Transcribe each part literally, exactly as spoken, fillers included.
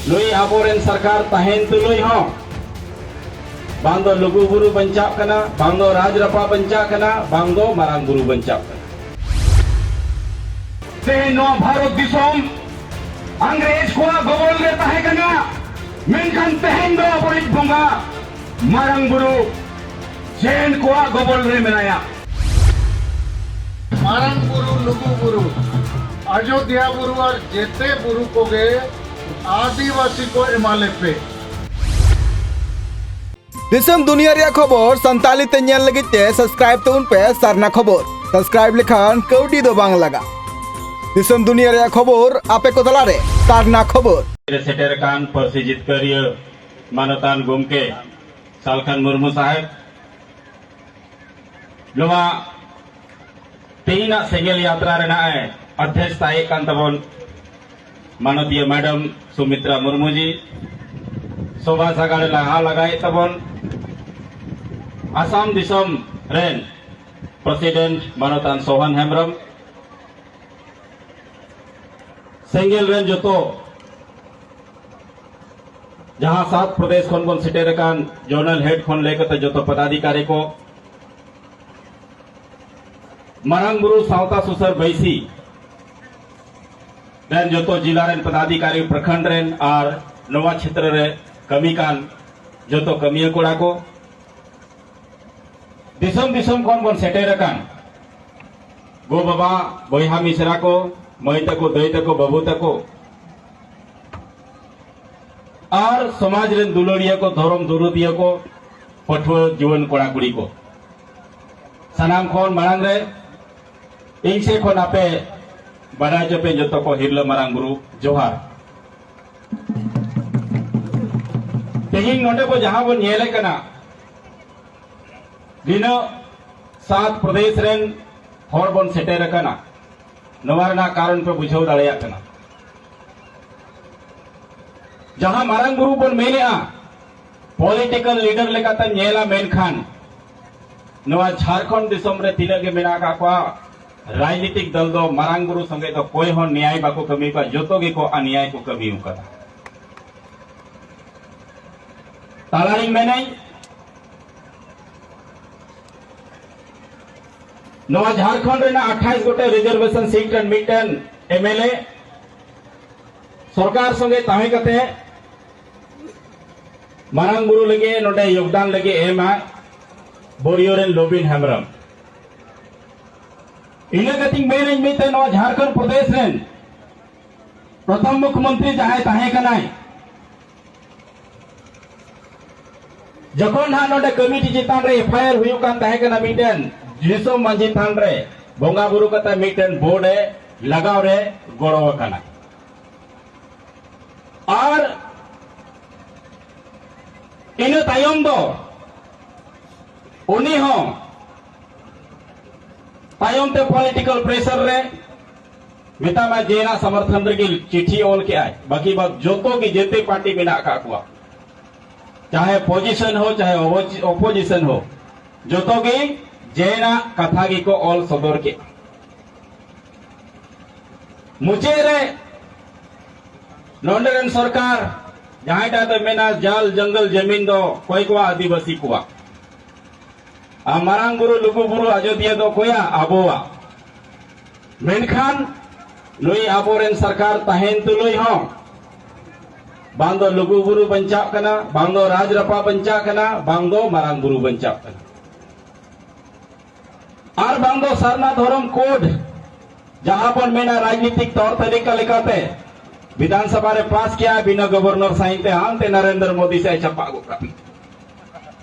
ᱱᱩᱭ ᱟᱵᱚᱨᱮᱱ ᱥᱚᱨᱠᱟᱨ ᱛᱟᱦᱮᱱ ᱛᱩᱞᱩᱡ ᱦᱚᱸ ᱵᱟᱝ ᱫᱚ ᱞᱩᱜᱩ ᱵᱩᱨᱩ ᱵᱟᱧᱪᱟᱜ ᱠᱟᱱᱟ, ᱵᱟᱝ ᱫᱚ ᱨᱟᱡᱽ ᱨᱟᱯᱟ ᱵᱟᱧᱪᱟᱜ ᱠᱟᱱᱟ, ᱵᱟᱝ ᱫᱚ ᱢᱟᱨᱟᱝ ᱵᱩᱨᱩ ᱵᱟᱧᱪᱟᱜ ᱠᱟᱱᱟ᱾ ᱛᱮᱦᱮᱧ ᱱᱚᱣᱟ ᱵᱷᱟᱨᱚᱛ ᱫᱤᱥᱚᱢ ᱤᱝᱨᱮᱡᱽ ᱠᱚᱣᱟᱜ ᱜᱚᱵᱚᱞ ᱨᱮ ᱛᱟᱦᱮᱸ ᱠᱟᱱᱟ, ᱢᱮᱱᱠᱷᱟᱱ ᱛᱮᱦᱮᱧ ᱫᱚ ᱟᱵᱚᱨᱤᱡ ᱵᱚᱸᱜᱟ ᱢᱟᱨᱟᱝ ᱵᱩᱨᱩ ᱡᱮᱱ ᱠᱚᱣᱟᱜ ᱜᱚᱵᱚᱞ ᱨᱮ ᱢᱮᱱᱟᱭᱟ᱾ ᱢᱟᱨᱟᱝ ᱵᱩᱨᱩ, ᱞᱩᱜᱩ ᱵᱩᱨᱩ, ᱟᱡᱳᱫᱤᱭᱟ ᱵᱩᱨᱩ ᱟᱨ ᱡᱮᱛᱮ ᱵᱩᱨᱩ ᱠᱚᱜᱮ ᱟᱹᱫᱤᱵᱟᱹᱥᱤ ᱠᱚ ᱮᱢᱟ ᱞᱮᱯᱮ᱾ ᱫᱤᱥᱚᱢ ᱫᱩᱱᱤᱭᱟᱹ ᱨᱮᱭᱟᱜ ᱠᱷᱚᱵᱚᱨ ᱥᱟᱱᱛᱟᱲᱤ ᱛᱮ ᱧᱮᱞ ᱞᱟᱹᱜᱤᱫ ᱛᱮ ᱥᱟᱵᱥᱠᱨᱟᱭᱤᱵ ᱛᱟᱵᱚᱱ ᱯᱮ ᱥᱟᱨᱱᱟ ᱠᱷᱚᱵᱚᱨ᱾ ᱥᱟᱵᱥᱠᱨᱟᱭᱤᱵ ᱞᱮᱠᱷᱟᱱ ᱠᱟᱹᱣᱰᱤ ᱫᱚ ᱵᱟᱝ ᱞᱟᱜᱟᱜ᱾ ᱫᱤᱥᱚᱢ ᱫᱩᱱᱤᱭᱟᱹ ᱨᱮᱭᱟᱜ ᱠᱷᱚᱵᱚᱨ ᱟᱯᱮ ᱠᱚ ᱛᱟᱞᱟᱨᱮ ᱥᱟᱨᱱᱟ ᱠᱷᱚᱵᱚᱨ᱾ ᱨᱮ ᱥᱮᱴᱮᱨ ᱟᱠᱟᱱ ᱯᱟᱹᱨᱥᱤ ᱡᱤᱛᱠᱟᱹᱨᱤᱭᱟᱹ ᱢᱟᱱᱚᱛᱟᱱ ᱜᱚᱢᱠᱮ ᱥᱟᱞᱠᱷᱟᱱ ᱢᱩᱨᱢᱩ ᱥᱟᱦᱮᱵᱽ, ᱱᱚᱣᱟ ᱛᱮᱦᱮᱧᱟᱜ ᱥᱮᱸᱜᱮᱞ ᱭᱟᱛᱨᱟ ᱨᱮᱱᱟᱜ ᱮ ᱚᱫᱽᱫᱷᱭᱚᱥᱛᱟᱭᱮᱫ ᱠᱟᱱ ᱛᱟᱵᱚᱱ ᱢᱟᱱᱚᱛᱤᱭᱟᱹ ᱢᱮᱰᱟᱢ ᱥᱩᱢᱤᱛᱨᱟ ᱢᱩᱨᱢᱩ ᱡᱤ, ᱥᱚᱵᱷᱟ ᱥᱟᱜᱟᱲ ᱞᱟᱦᱟ ᱞᱟᱜᱟᱭᱮᱫ ᱛᱟᱵᱚᱱ ᱟᱥᱟᱢ ᱫᱤᱥᱚᱢ ᱨᱮᱱ ᱯᱨᱮᱥᱤᱰᱮᱱᱴ ᱢᱟᱱᱚᱛᱟᱱ ᱥᱳᱦᱟᱱ ᱦᱮᱢᱵᱨᱚᱢ, ᱥᱮᱸᱜᱮᱞ ᱨᱮᱱ ᱡᱚᱛᱚ ᱡᱟᱦᱟᱸ ᱥᱟᱛ ᱯᱨᱚᱫᱮᱥ ᱠᱷᱚᱱ ᱵᱚᱱ ᱥᱮᱴᱮᱨ ᱟᱠᱟᱱ, ᱡᱚᱱᱟᱞ ᱦᱮᱰ ᱠᱷᱚᱱ ᱞᱟᱹᱭ ᱠᱟᱛᱮ ᱡᱚᱛᱚ ᱯᱚᱫᱟᱫᱷᱤᱠᱟᱨᱤ ᱠᱚ, ᱢᱟᱨᱟᱝ ᱵᱩᱨᱩ ᱥᱟᱶᱛᱟ ᱥᱩᱥᱟᱹᱨ ᱵᱟᱹᱭᱥᱤ ᱨᱮᱱ ᱡᱚᱛᱚ ᱡᱤᱞᱟ ᱨᱮᱱ ᱯᱚᱫᱟᱫᱷᱤᱠᱟᱨᱤ, ᱯᱨᱚᱠᱷᱚᱸᱰ ᱨᱮᱱ ᱟᱨ ᱱᱚᱣᱟ ᱪᱷᱮᱛᱨᱚ ᱨᱮ ᱠᱟᱹᱢᱤ ᱠᱟᱱ ᱡᱚᱛᱚ ᱠᱟᱹᱢᱤᱭᱟᱹ ᱠᱚᱲᱟ ᱠᱚ, ᱫᱤᱥᱚᱢ ᱫᱤᱥᱚᱢ ᱠᱷᱚᱱ ᱵᱚᱱ ᱥᱮᱴᱮᱨ ᱟᱠᱟᱱ ᱜᱚ ᱵᱟᱵᱟ, ᱵᱚᱭᱦᱟ ᱢᱤᱥᱨᱟ ᱠᱚ, ᱢᱟᱹᱭ ᱛᱟᱠᱚ, ᱫᱟᱹᱭ ᱛᱟᱠᱚ, ᱵᱟᱹᱵᱩ ᱛᱟᱠᱚ, ᱟᱨ ᱥᱚᱢᱟᱡᱽ ᱨᱮᱱ ᱫᱩᱞᱟᱹᱲᱤᱭᱟᱹ ᱠᱚ, ᱫᱷᱚᱨᱚᱢ ᱫᱩᱨᱩᱫᱤᱭᱟᱹ ᱠᱚ, ᱯᱟᱹᱴᱷᱩᱣᱟᱹ ᱡᱩᱣᱟᱹᱱ ᱠᱚᱲᱟ ᱠᱩᱲᱤ ᱠᱚ, ᱥᱟᱱᱟᱢ ᱠᱷᱚᱱ ᱢᱟᱲᱟᱝ ᱨᱮ ᱤᱧ ᱥᱮᱫ ᱠᱷᱚᱱ ᱟᱯᱮ ᱵᱟᱰᱟᱭ ᱦᱚᱪᱚ ᱯᱮ ᱡᱚᱛᱚ ᱠᱚ ᱦᱤᱨᱞᱟᱹ ᱢᱟᱨᱟᱝ ᱵᱩᱨᱩ ᱡᱚᱦᱟᱨ᱾ ᱛᱮᱦᱮᱧ ᱱᱚᱰᱮ ᱵᱚ ᱡᱟᱦᱟᱸ ᱵᱚᱱ ᱧᱮᱞᱮ ᱠᱟᱱᱟ, ᱱᱤᱱᱟᱹᱜ ᱥᱟᱛ ᱯᱨᱚᱫᱮᱥ ᱨᱮᱱ ᱦᱚᱲ ᱵᱚᱱ ᱥᱮᱴᱮᱨ ᱟᱠᱟᱱᱟ, ᱱᱚᱣᱟ ᱨᱮᱱᱟᱜ ᱠᱟᱨᱚᱱ ᱯᱮ ᱵᱩᱡᱷᱟᱹᱣ ᱫᱟᱲᱮᱭᱟᱜ ᱠᱟᱱᱟ᱾ ᱡᱟᱦᱟᱸ ᱢᱟᱨᱟᱝ ᱵᱩᱨᱩ ᱵᱚᱱ ᱢᱮᱱᱮᱜᱼᱟ, ᱯᱚᱞᱤᱴᱤᱠᱟᱞ ᱞᱤᱰᱟᱨ ᱞᱮᱠᱟᱛᱮᱢ ᱧᱮᱞᱟ, ᱢᱮᱱᱠᱷᱟᱱ ᱱᱚᱣᱟ ᱡᱷᱟᱲᱠᱷᱚᱸᱰ ᱫᱤᱥᱚᱢ ᱨᱮ ᱛᱤᱱᱟᱹᱜ ᱜᱮ ᱢᱮᱱᱟᱜ ᱟᱠᱟᱫ ᱠᱚᱣᱟ, ᱨᱟᱡᱽᱱᱤᱛᱤᱠ ᱫᱚᱞ ᱫᱚ ᱢᱟᱨᱟᱝ ᱵᱩᱨᱩ ᱥᱚᱸᱜᱮ ᱫᱚ ᱠᱚᱭ ᱦᱚᱸ ᱱᱮᱭᱟᱭ ᱵᱟᱠᱚ ᱠᱟᱹᱢᱤ ᱟᱠᱟᱫ, ᱡᱚᱛᱚ ᱜᱮᱠᱚ ᱚᱱᱮᱭᱟᱭ ᱠᱚ ᱠᱟᱹᱢᱤ ᱟᱠᱟᱫᱟ᱾ ᱛᱟᱞᱟᱨᱤᱧ ᱢᱮᱱᱟᱹᱧ, ᱱᱚᱣᱟ ᱡᱷᱟᱲᱠᱷᱚᱸᱰ ᱨᱮᱱᱟᱜ ᱟᱴᱷᱟᱥ ᱜᱚᱴᱮᱡ ᱨᱤᱡᱟᱨᱵᱷᱮᱥᱚᱱ ᱥᱤᱴ ᱨᱮᱱ ᱢᱤᱫᱴᱮᱱ ᱮᱢᱮᱞᱮ ᱥᱚᱨᱠᱟᱨ ᱥᱚᱸᱜᱮ ᱛᱟᱦᱮᱸ ᱠᱟᱛᱮ ᱢᱟᱨᱟᱝ ᱵᱩᱨᱩ ᱞᱟᱹᱜᱤᱫ ᱱᱚᱰᱮ ᱭᱳᱜᱽᱫᱟᱱ ᱞᱟᱹᱜᱤᱫ ᱮᱢᱟ ᱵᱳᱨᱤᱭᱳ ᱨᱮᱱ ᱞᱚᱵᱤᱱ ᱦᱮᱢᱵᱨᱚᱢ᱾ ᱤᱱᱟᱹ ᱠᱟᱛᱮᱧ ᱢᱮᱱᱟᱹᱧ, ᱢᱤᱫᱴᱮᱱ ᱱᱚᱣᱟ ᱡᱷᱟᱲᱠᱷᱚᱸᱰ ᱯᱨᱚᱫᱮᱥ ᱨᱮᱱ ᱯᱨᱚᱛᱷᱚᱢ ᱢᱩᱠᱷᱭᱚᱢᱚᱱᱛᱨᱤ ᱡᱟᱦᱟᱸᱭ ᱛᱟᱦᱮᱸ ᱠᱟᱱᱟᱭ, ᱡᱚᱠᱷᱚᱱ ᱦᱟᱸᱜ ᱱᱚᱰᱮ ᱠᱚᱢᱤᱴᱤ ᱪᱮᱛᱟᱱ ᱨᱮ ᱮᱯᱷ ᱟᱭ ᱟᱨ ᱦᱩᱭᱩᱜ ᱠᱟᱱ ᱛᱟᱦᱮᱸ ᱠᱟᱱᱟ, ᱢᱤᱫᱴᱮᱱ ᱫᱤᱥᱚᱢ ᱢᱟᱹᱡᱷᱤ ᱛᱷᱟᱱ ᱨᱮ ᱵᱚᱸᱜᱟ ᱵᱩᱨᱩ ᱠᱟᱛᱮ ᱢᱤᱫᱴᱮᱱ ᱵᱳᱨᱰ ᱮ ᱞᱟᱜᱟᱣ ᱨᱮ ᱜᱚᱲᱚ ᱟᱠᱟᱱᱟ᱾ ᱟᱨ ᱤᱱᱟᱹ ᱛᱟᱭᱚᱢ ᱫᱚ ᱩᱱᱤ ᱦᱚᱸ ᱛᱟᱭᱚᱢ ᱛᱮ ᱯᱚᱞᱤᱴᱤᱠᱟᱞ ᱯᱨᱮᱥᱟᱨ ᱨᱮ ᱢᱮᱛᱟᱢᱟ ᱡᱮ ᱨᱮᱱᱟᱜ ᱥᱚᱢᱚᱨᱛᱷᱚᱱ ᱨᱮᱜᱮ ᱪᱤᱴᱷᱤ ᱚᱞ ᱠᱮᱜᱼᱟᱭ᱾ ᱵᱟᱹᱠᱤ ᱵᱟᱫ ᱡᱚᱛᱚ ᱜᱮ ᱡᱮᱛᱮ ᱯᱟᱨᱴᱤ ᱢᱮᱱᱟᱜ ᱟᱠᱟᱫ ᱠᱚᱣᱟ, ᱪᱟᱦᱮ ᱯᱚᱡᱤᱥᱚᱱ ᱦᱳ ᱪᱟᱦᱮ ᱚᱯᱚᱡᱤᱥᱚᱱ ᱦᱳ, ᱡᱚᱛᱚ ᱜᱮ ᱡᱮ ᱨᱮᱱᱟᱜ ᱠᱟᱛᱷᱟ ᱜᱮᱠᱚ ᱚᱞ ᱥᱚᱫᱚᱨ ᱠᱮᱜᱼᱟ᱾ ᱢᱩᱪᱟᱹᱫ ᱨᱮ ᱱᱚᱰᱮ ᱨᱮᱱ ᱥᱚᱨᱠᱟᱨ ᱡᱟᱦᱟᱸᱭᱴᱟᱜ ᱫᱚ ᱢᱮᱱᱟ ᱡᱟᱞ ᱡᱚᱝᱜᱚᱞ ᱡᱟᱢᱤᱱ ᱫᱚ ᱚᱠᱚᱭ ᱠᱚᱣᱟᱜ? ᱟᱹᱫᱤᱵᱟᱹᱥᱤ ᱠᱚᱣᱟᱜ᱾ ᱟᱨ ᱢᱟᱨᱟᱝ ᱵᱩᱨᱩ ᱞᱩᱜᱩ ᱵᱩᱨᱩ ᱟᱡᱚᱫᱤᱭᱟᱹ ᱫᱚ ᱚᱠᱚᱭᱟᱜ? ᱟᱵᱚᱣᱟᱜ᱾ ᱢᱮᱱᱠᱷᱟᱱ ᱱᱩᱭ ᱟᱵᱚᱨᱮᱱ ᱥᱚᱨᱠᱟᱨ ᱛᱟᱦᱮᱱ ᱛᱩᱞᱩᱡ ᱦᱚᱸ ᱵᱟᱝ ᱫᱚ ᱞᱩᱜᱩ ᱵᱩᱨᱩ ᱵᱟᱧᱪᱟᱜ ᱠᱟᱱᱟ, ᱵᱟᱝ ᱫᱚ ᱨᱟᱡᱽ ᱨᱟᱯᱟ ᱵᱟᱧᱪᱟᱜ ᱠᱟᱱᱟ, ᱵᱟᱝ ᱫᱚ ᱢᱟᱨᱟᱝ ᱵᱩᱨᱩ ᱵᱟᱧᱪᱟᱜ ᱠᱟᱱᱟ᱾ ᱟᱨ ᱵᱟᱝ ᱫᱚ ᱥᱟᱨᱱᱟ ᱫᱷᱚᱨᱚᱢ ᱠᱳᱰ, ᱡᱟᱦᱟᱸ ᱵᱚᱱ ᱢᱮᱱᱟ ᱨᱟᱡᱽᱱᱤᱛᱤᱠ ᱛᱚᱨ ᱛᱟᱹᱨᱤᱠᱟ ᱞᱮᱠᱟᱛᱮ ᱵᱤᱫᱷᱟᱱ ᱥᱚᱵᱷᱟ ᱨᱮ ᱯᱟᱥ ᱠᱮᱜᱼᱟ, ᱵᱤᱱᱟᱹ ᱜᱚᱵᱷᱚᱨᱱᱚᱨ ᱥᱟᱭᱤᱱ ᱛᱮ ᱦᱟᱱᱛᱮ ᱱᱟᱨᱮᱱᱫᱨᱚ ᱢᱳᱫᱤ ᱥᱮᱫ ᱪᱟᱯᱟ ᱜᱚᱫ ᱠᱟᱜ᱾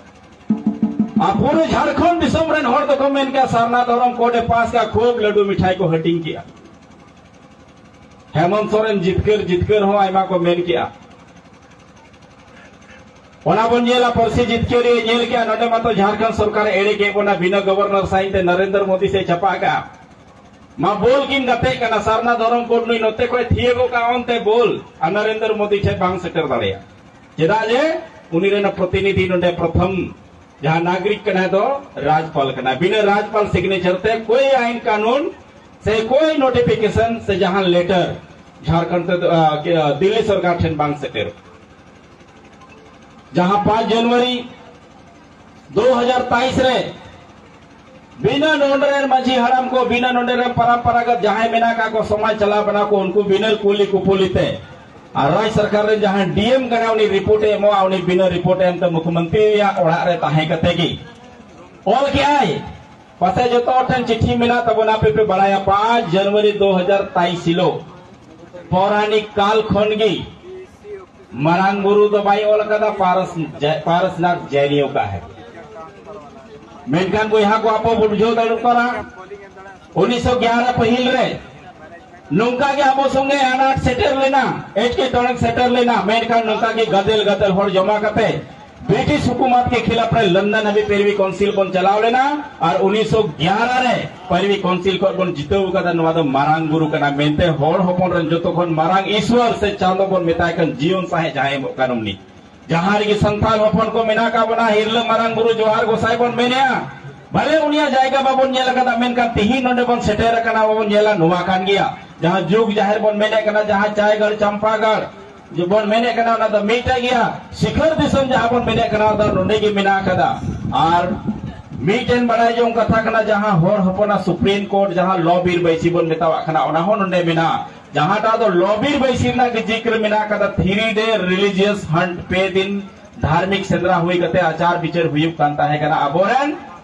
ᱟᱨ ᱯᱩᱨᱟᱹ ᱡᱷᱟᱲᱠᱷᱚᱸᱰ ᱫᱤᱥᱚᱢ ᱨᱮᱱ ᱦᱚᱲ ᱫᱚᱠᱚ ᱢᱮᱱ ᱠᱮᱜᱼᱟ, ᱥᱟᱨᱱᱟ ᱫᱷᱚᱨᱚᱢ ᱠᱳᱰ ᱮ ᱯᱟᱥ ᱠᱮᱜᱼᱟ, ᱠᱷᱩᱵ ᱞᱟᱹᱰᱩ ᱢᱤᱴᱷᱟᱭ ᱠᱚ ᱦᱟᱹᱴᱤᱧ ᱠᱮᱜᱼᱟ᱾ ᱦᱮᱢᱚᱱᱛ ᱥᱚᱨᱮᱱ ᱡᱤᱛᱠᱟᱹᱨ ᱡᱤᱛᱠᱟᱹᱨ ᱦᱚᱸ ᱟᱭᱢᱟ ᱠᱚ ᱢᱮᱱ ᱠᱮᱜᱼᱟ᱾ ᱚᱱᱟ ᱵᱚᱱ ᱧᱮᱞᱟ, ᱯᱟᱹᱨᱥᱤ ᱡᱤᱛᱠᱟᱹᱨᱤᱭᱟᱹ ᱧᱮᱞ ᱠᱮᱜᱼᱟ, ᱱᱚᱰᱮ ᱢᱟᱛᱚ ᱡᱷᱟᱲᱠᱷᱚᱸᱰ ᱥᱚᱨᱠᱟᱨᱮ ᱮᱲᱮ ᱠᱮᱫ ᱵᱚᱱᱟ, ᱵᱤᱱᱟᱹ ᱜᱚᱵᱷᱚᱨᱱᱚᱨ ᱥᱟᱭᱤᱱ ᱛᱮ ᱱᱚᱨᱮᱱᱫᱨᱚ ᱢᱳᱫᱤ ᱥᱮ ᱪᱟᱯᱟ ᱠᱟᱜᱼᱟ᱾ ᱢᱟ ᱵᱚᱞ ᱠᱤᱱ ᱜᱟᱛᱮᱜ ᱠᱟᱱᱟ, ᱥᱟᱨᱱᱟ ᱫᱷᱚᱨᱚᱢ ᱠᱳᱰ ᱱᱩᱭ ᱱᱚᱛᱮ ᱠᱷᱚᱱ ᱛᱷᱤᱭᱟᱹ ᱜᱚᱫ ᱠᱟᱜᱼᱟ, ᱚᱱᱛᱮ ᱵᱚᱞ ᱟᱨ ᱱᱚᱨᱮᱱᱫᱨᱚ ᱢᱳᱫᱤ ᱴᱷᱮᱱ ᱵᱟᱝ ᱥᱮᱴᱮᱨ ᱫᱟᱲᱮᱭᱟᱜᱼᱟ᱾ ᱪᱮᱫᱟᱜ ᱡᱮ ᱩᱱᱤ ᱨᱮᱱ ᱯᱨᱚᱛᱤᱱᱤᱫᱷᱤ ᱱᱚᱰᱮ ᱯᱨᱚᱛᱷᱚᱢ ᱡᱟᱦᱟᱸ ᱱᱟᱜᱚᱨᱤᱠ ᱠᱟᱱᱟᱭ ᱫᱚ ᱨᱟᱡᱽᱯᱟᱞ ᱠᱟᱱᱟᱭ᱾ ᱵᱤᱱᱟᱹ ᱨᱟᱡᱽᱯᱟᱞ ᱥᱤᱜᱽᱱᱮᱪᱟᱨ ᱛᱮ ᱠᱳᱭ ᱟᱭᱤᱱ ᱠᱟᱹᱱᱩᱱ ᱥᱮ ᱠᱳᱭ ᱱᱳᱴᱤᱯᱷᱤᱠᱮᱥᱚᱱ ᱥᱮ ᱡᱟᱦᱟᱸ ᱞᱮᱴᱟᱨ ᱡᱷᱟᱲᱠᱷᱚᱸᱰ ᱛᱮᱫᱚ, ᱟ, ᱫᱤᱞᱞᱤ ᱥᱚᱨᱠᱟᱨ ᱴᱷᱮᱱ ᱵᱟᱝ ᱥᱮᱴᱮᱨᱚᱜ᱾ ᱡᱟᱦᱟᱸ ᱯᱟᱸᱪ ᱡᱟᱱᱩᱣᱟᱨᱤ ᱫᱩ ᱦᱟᱡᱟᱨ ᱛᱮᱭᱤᱥ ᱨᱮ ᱵᱤᱱᱟᱹ ᱱᱚᱰᱮ ᱨᱮᱱ ᱢᱟᱹᱡᱷᱤ ᱦᱟᱲᱟᱢ ᱠᱚ, ᱵᱤᱱᱟᱹ ᱱᱚᱰᱮ ᱨᱮᱱ ᱯᱟᱨᱟᱢᱯᱟᱨᱟᱜᱚᱛ ᱡᱟᱦᱟᱸᱭ ᱢᱮᱱᱟᱜ ᱟᱠᱟᱫ ᱠᱚ, ᱥᱚᱢᱟᱡᱽ ᱪᱟᱞᱟᱣ ᱠᱟᱱᱟ ᱠᱚ, ᱩᱱᱠᱩ ᱵᱤᱱᱟᱹ ᱠᱩᱞᱤ ᱠᱩᱯᱩᱞᱤ ᱛᱮ ᱟᱨ ᱨᱟᱡᱽ ᱥᱚᱨᱠᱟᱨ ᱨᱮᱱ ᱡᱟᱦᱟᱸᱭ ᱰᱤ ᱮᱢ ᱠᱟᱱᱟ, ᱩᱱᱤ ᱨᱤᱯᱳᱨᱴ ᱮ ᱮᱢᱚᱜᱼᱟ, ᱩᱱᱤ ᱵᱤᱱᱟᱹ ᱨᱤᱯᱳᱨᱴ ᱮ ᱮᱢ ᱛᱮ ᱢᱩᱠᱷᱭᱚᱢᱚᱱᱛᱨᱤ ᱨᱮᱭᱟᱜ ᱚᱲᱟᱜ ᱨᱮ ᱛᱟᱦᱮᱸ ᱠᱟᱛᱮ ᱜᱮ ᱚᱞ ᱠᱮᱜᱼᱟᱭ᱾ ᱯᱟᱥᱮ ᱡᱚᱛᱚ ᱦᱚᱲ ᱴᱷᱮᱱ ᱪᱤᱴᱷᱤ ᱢᱮᱱᱟᱜ ᱛᱟᱵᱚᱱᱟ, ᱟᱯᱮ ᱯᱮ ᱵᱟᱲᱟᱭᱟ, ᱯᱟᱸᱪ ᱡᱟᱱᱩᱣᱟᱨᱤ ᱫᱩ ᱦᱟᱡᱟᱨ ᱛᱮᱭᱤᱥ ᱦᱤᱞᱳᱜ ᱯᱳᱨᱟᱱᱤᱠ ᱠᱟᱞ ᱠᱷᱚᱱ ᱜᱮ ᱢᱟᱨᱟᱝ ᱵᱩᱨᱩ ᱫᱚ ᱵᱟᱭ ᱚᱞ ᱟᱠᱟᱫᱟ, ᱯᱟᱨᱥ-, ᱡᱟ-, ᱯᱟᱨᱥᱱᱟᱛᱷ ᱡᱟᱭᱱᱤᱭᱚ ᱠᱟ ᱦᱮ᱾ ᱢᱮᱱᱠᱷᱟᱱ ᱵᱚᱭᱦᱟ ᱠᱚ, ᱟᱵᱚ ᱵᱚᱱ ᱵᱩᱡᱷᱟᱹᱣ ᱫᱟᱲᱮᱭᱟᱜ ᱠᱟᱱᱟ, ᱩᱱᱤᱥᱥᱚ ᱜᱭᱟᱨᱟ ᱯᱟᱹᱦᱤᱞ ᱨᱮ ᱱᱚᱝᱠᱟ ᱜᱮ ᱟᱵᱚ ᱥᱚᱸᱜᱮ ᱟᱱᱟᱴ ᱥᱮᱴᱮᱨ ᱞᱮᱱᱟ, ᱮᱴᱠᱮᱴᱚᱬᱮ ᱥᱮᱴᱮᱨ ᱞᱮᱱᱟ, ᱢᱮᱱᱠᱷᱟᱱ ᱱᱚᱝᱠᱟ ᱜᱮ ᱜᱟᱫᱮᱞ ᱜᱟᱫᱮᱞ ᱦᱚᱲ ᱡᱚᱢᱟ ᱠᱟᱛᱮ ᱵᱨᱤᱴᱤᱥ ᱦᱩᱠᱩᱢᱟᱛ ᱠᱮ ᱠᱷᱤᱞᱟᱯ ᱨᱮ ᱞᱚᱱᱰᱚᱱ ᱦᱟᱹᱵᱤᱡ ᱯᱮᱨᱣᱤ ᱠᱟᱣᱩᱱᱥᱤᱞ ᱵᱚᱱ ᱪᱟᱞᱟᱣ ᱞᱮᱱᱟ ᱟᱨ ᱩᱱᱤᱥᱥᱚ ᱜᱭᱟᱨᱟ ᱨᱮ ᱯᱮᱨᱣᱤ ᱠᱟᱣᱩᱱᱥᱤᱞ ᱠᱷᱚᱱ ᱵᱚᱱ ᱡᱤᱛᱟᱹᱣ ᱟᱠᱟᱫᱟ᱾ ᱱᱚᱣᱟ ᱫᱚ ᱢᱟᱨᱟᱝ ᱵᱩᱨᱩ ᱠᱟᱱᱟ ᱢᱮᱱᱛᱮ ᱦᱚᱲ ᱦᱚᱯᱚᱱ ᱨᱮᱱ ᱡᱚᱛᱚ ᱠᱷᱚᱱ ᱢᱟᱨᱟᱝ ᱤᱥᱣᱚᱨ ᱥᱮ ᱪᱟᱸᱫᱚ ᱵᱚᱱ ᱢᱮᱛᱟᱭ ᱠᱟᱱ, ᱡᱤᱭᱚᱱ ᱥᱟᱦᱮᱸᱫ ᱡᱟᱦᱟᱸᱭ ᱮᱢᱚᱜ ᱠᱟᱱ ᱩᱱᱤ᱾ ᱡᱟᱦᱟᱸ ᱨᱮᱜᱮ ᱥᱟᱱᱛᱟᱲ ᱦᱚᱯᱚᱱ ᱠᱚ ᱢᱮᱱᱟᱜ ᱟᱠᱟᱫ ᱵᱚᱱᱟ, ᱦᱤᱨᱞᱟᱹ ᱢᱟᱨᱟᱝ ᱵᱩᱨᱩ ᱡᱚᱦᱟᱨ ᱜᱚᱸᱥᱟᱭ ᱵᱚᱱ ᱢᱮᱱᱮᱜᱼᱟ᱾ ᱵᱷᱟᱞᱮ ᱩᱱᱤᱭᱟᱜ ᱡᱟᱭᱜᱟ ᱵᱟᱵᱚᱱ ᱧᱮᱞ ᱟᱠᱟᱫᱟ, ᱢᱮᱱᱠᱷᱟᱱ ᱛᱤᱦᱤᱧ ᱱᱚᱰᱮ ᱵᱚᱱ ᱥᱮᱴᱮᱨ ᱟᱠᱟᱱᱟ, ᱵᱟᱵᱚᱱ ᱧᱮᱞᱟ, ᱱᱚᱣᱟ ᱠᱟᱱ ᱜᱮᱭᱟ᱾ ᱡᱟᱦᱟᱸ ᱡᱩᱜᱽ ᱡᱟᱦᱮᱨ ᱵᱚᱱ ᱢᱮᱱᱮᱫ ᱠᱟᱱᱟ, ᱡᱟᱦᱟᱸ ᱪᱟᱭᱜᱟᱲ, ᱪᱟᱢᱯᱟᱜᱟᱲ ᱵᱚᱱ ᱢᱮᱱᱮᱫ ᱠᱟᱱᱟ, ᱚᱱᱟ ᱫᱚ ᱢᱤᱫᱴᱮᱡ ᱜᱮᱭᱟ᱾ ᱥᱤᱠᱷᱚᱨ ᱫᱤᱥᱚᱢ ᱡᱟᱦᱟᱸ ᱵᱚᱱ ᱢᱮᱱᱮᱫ ᱠᱟᱱᱟ, ᱚᱱᱟ ᱫᱚ ᱱᱚᱰᱮ ᱜᱮ ᱢᱮᱱᱟᱜ ᱟᱠᱟᱫᱟ᱾ ᱟᱨ ᱢᱤᱫᱴᱮᱱ ᱵᱟᱲᱟᱭ ᱡᱚᱝ ᱠᱟᱛᱷᱟ ᱠᱟᱱᱟ, ᱡᱟᱦᱟᱸ ᱦᱚᱲ ᱦᱚᱯᱚᱱᱟᱜ ᱥᱩᱯᱨᱤᱢ ᱠᱳᱨᱴ, ᱡᱟᱦᱟᱸ ᱞᱚ ᱵᱤᱨ ᱵᱟᱹᱭᱥᱤ ᱵᱚᱱ ᱢᱮᱛᱟᱣᱟᱜ ᱠᱟᱱᱟ, ᱚᱱᱟ ᱦᱚᱸ ᱱᱚᱰᱮ ᱢᱮᱱᱟᱜᱼᱟ᱾ ᱡᱟᱦᱟᱸᱴᱟᱜ ᱫᱚ ᱞᱚ ᱵᱤᱨ ᱵᱟᱹᱭᱥᱤ ᱨᱮᱱᱟᱜ ᱜᱮ ᱡᱤᱠᱨ ᱢᱮᱱᱟᱜ ᱟᱠᱟᱫᱟ, three day religious hunt, ᱯᱮ ᱫᱤᱱ ᱫᱷᱟᱨᱢᱤᱠ ᱥᱮᱸᱫᱽᱨᱟ ᱦᱩᱭ ᱠᱟᱛᱮ ᱟᱪᱟᱨ ᱵᱤᱪᱟᱹᱨ ᱦᱩᱭᱩᱜ ᱠᱟᱱ ᱛᱟᱦᱮᱸ ᱠᱟᱱᱟ᱾ ᱟᱵᱚᱨᱮᱱ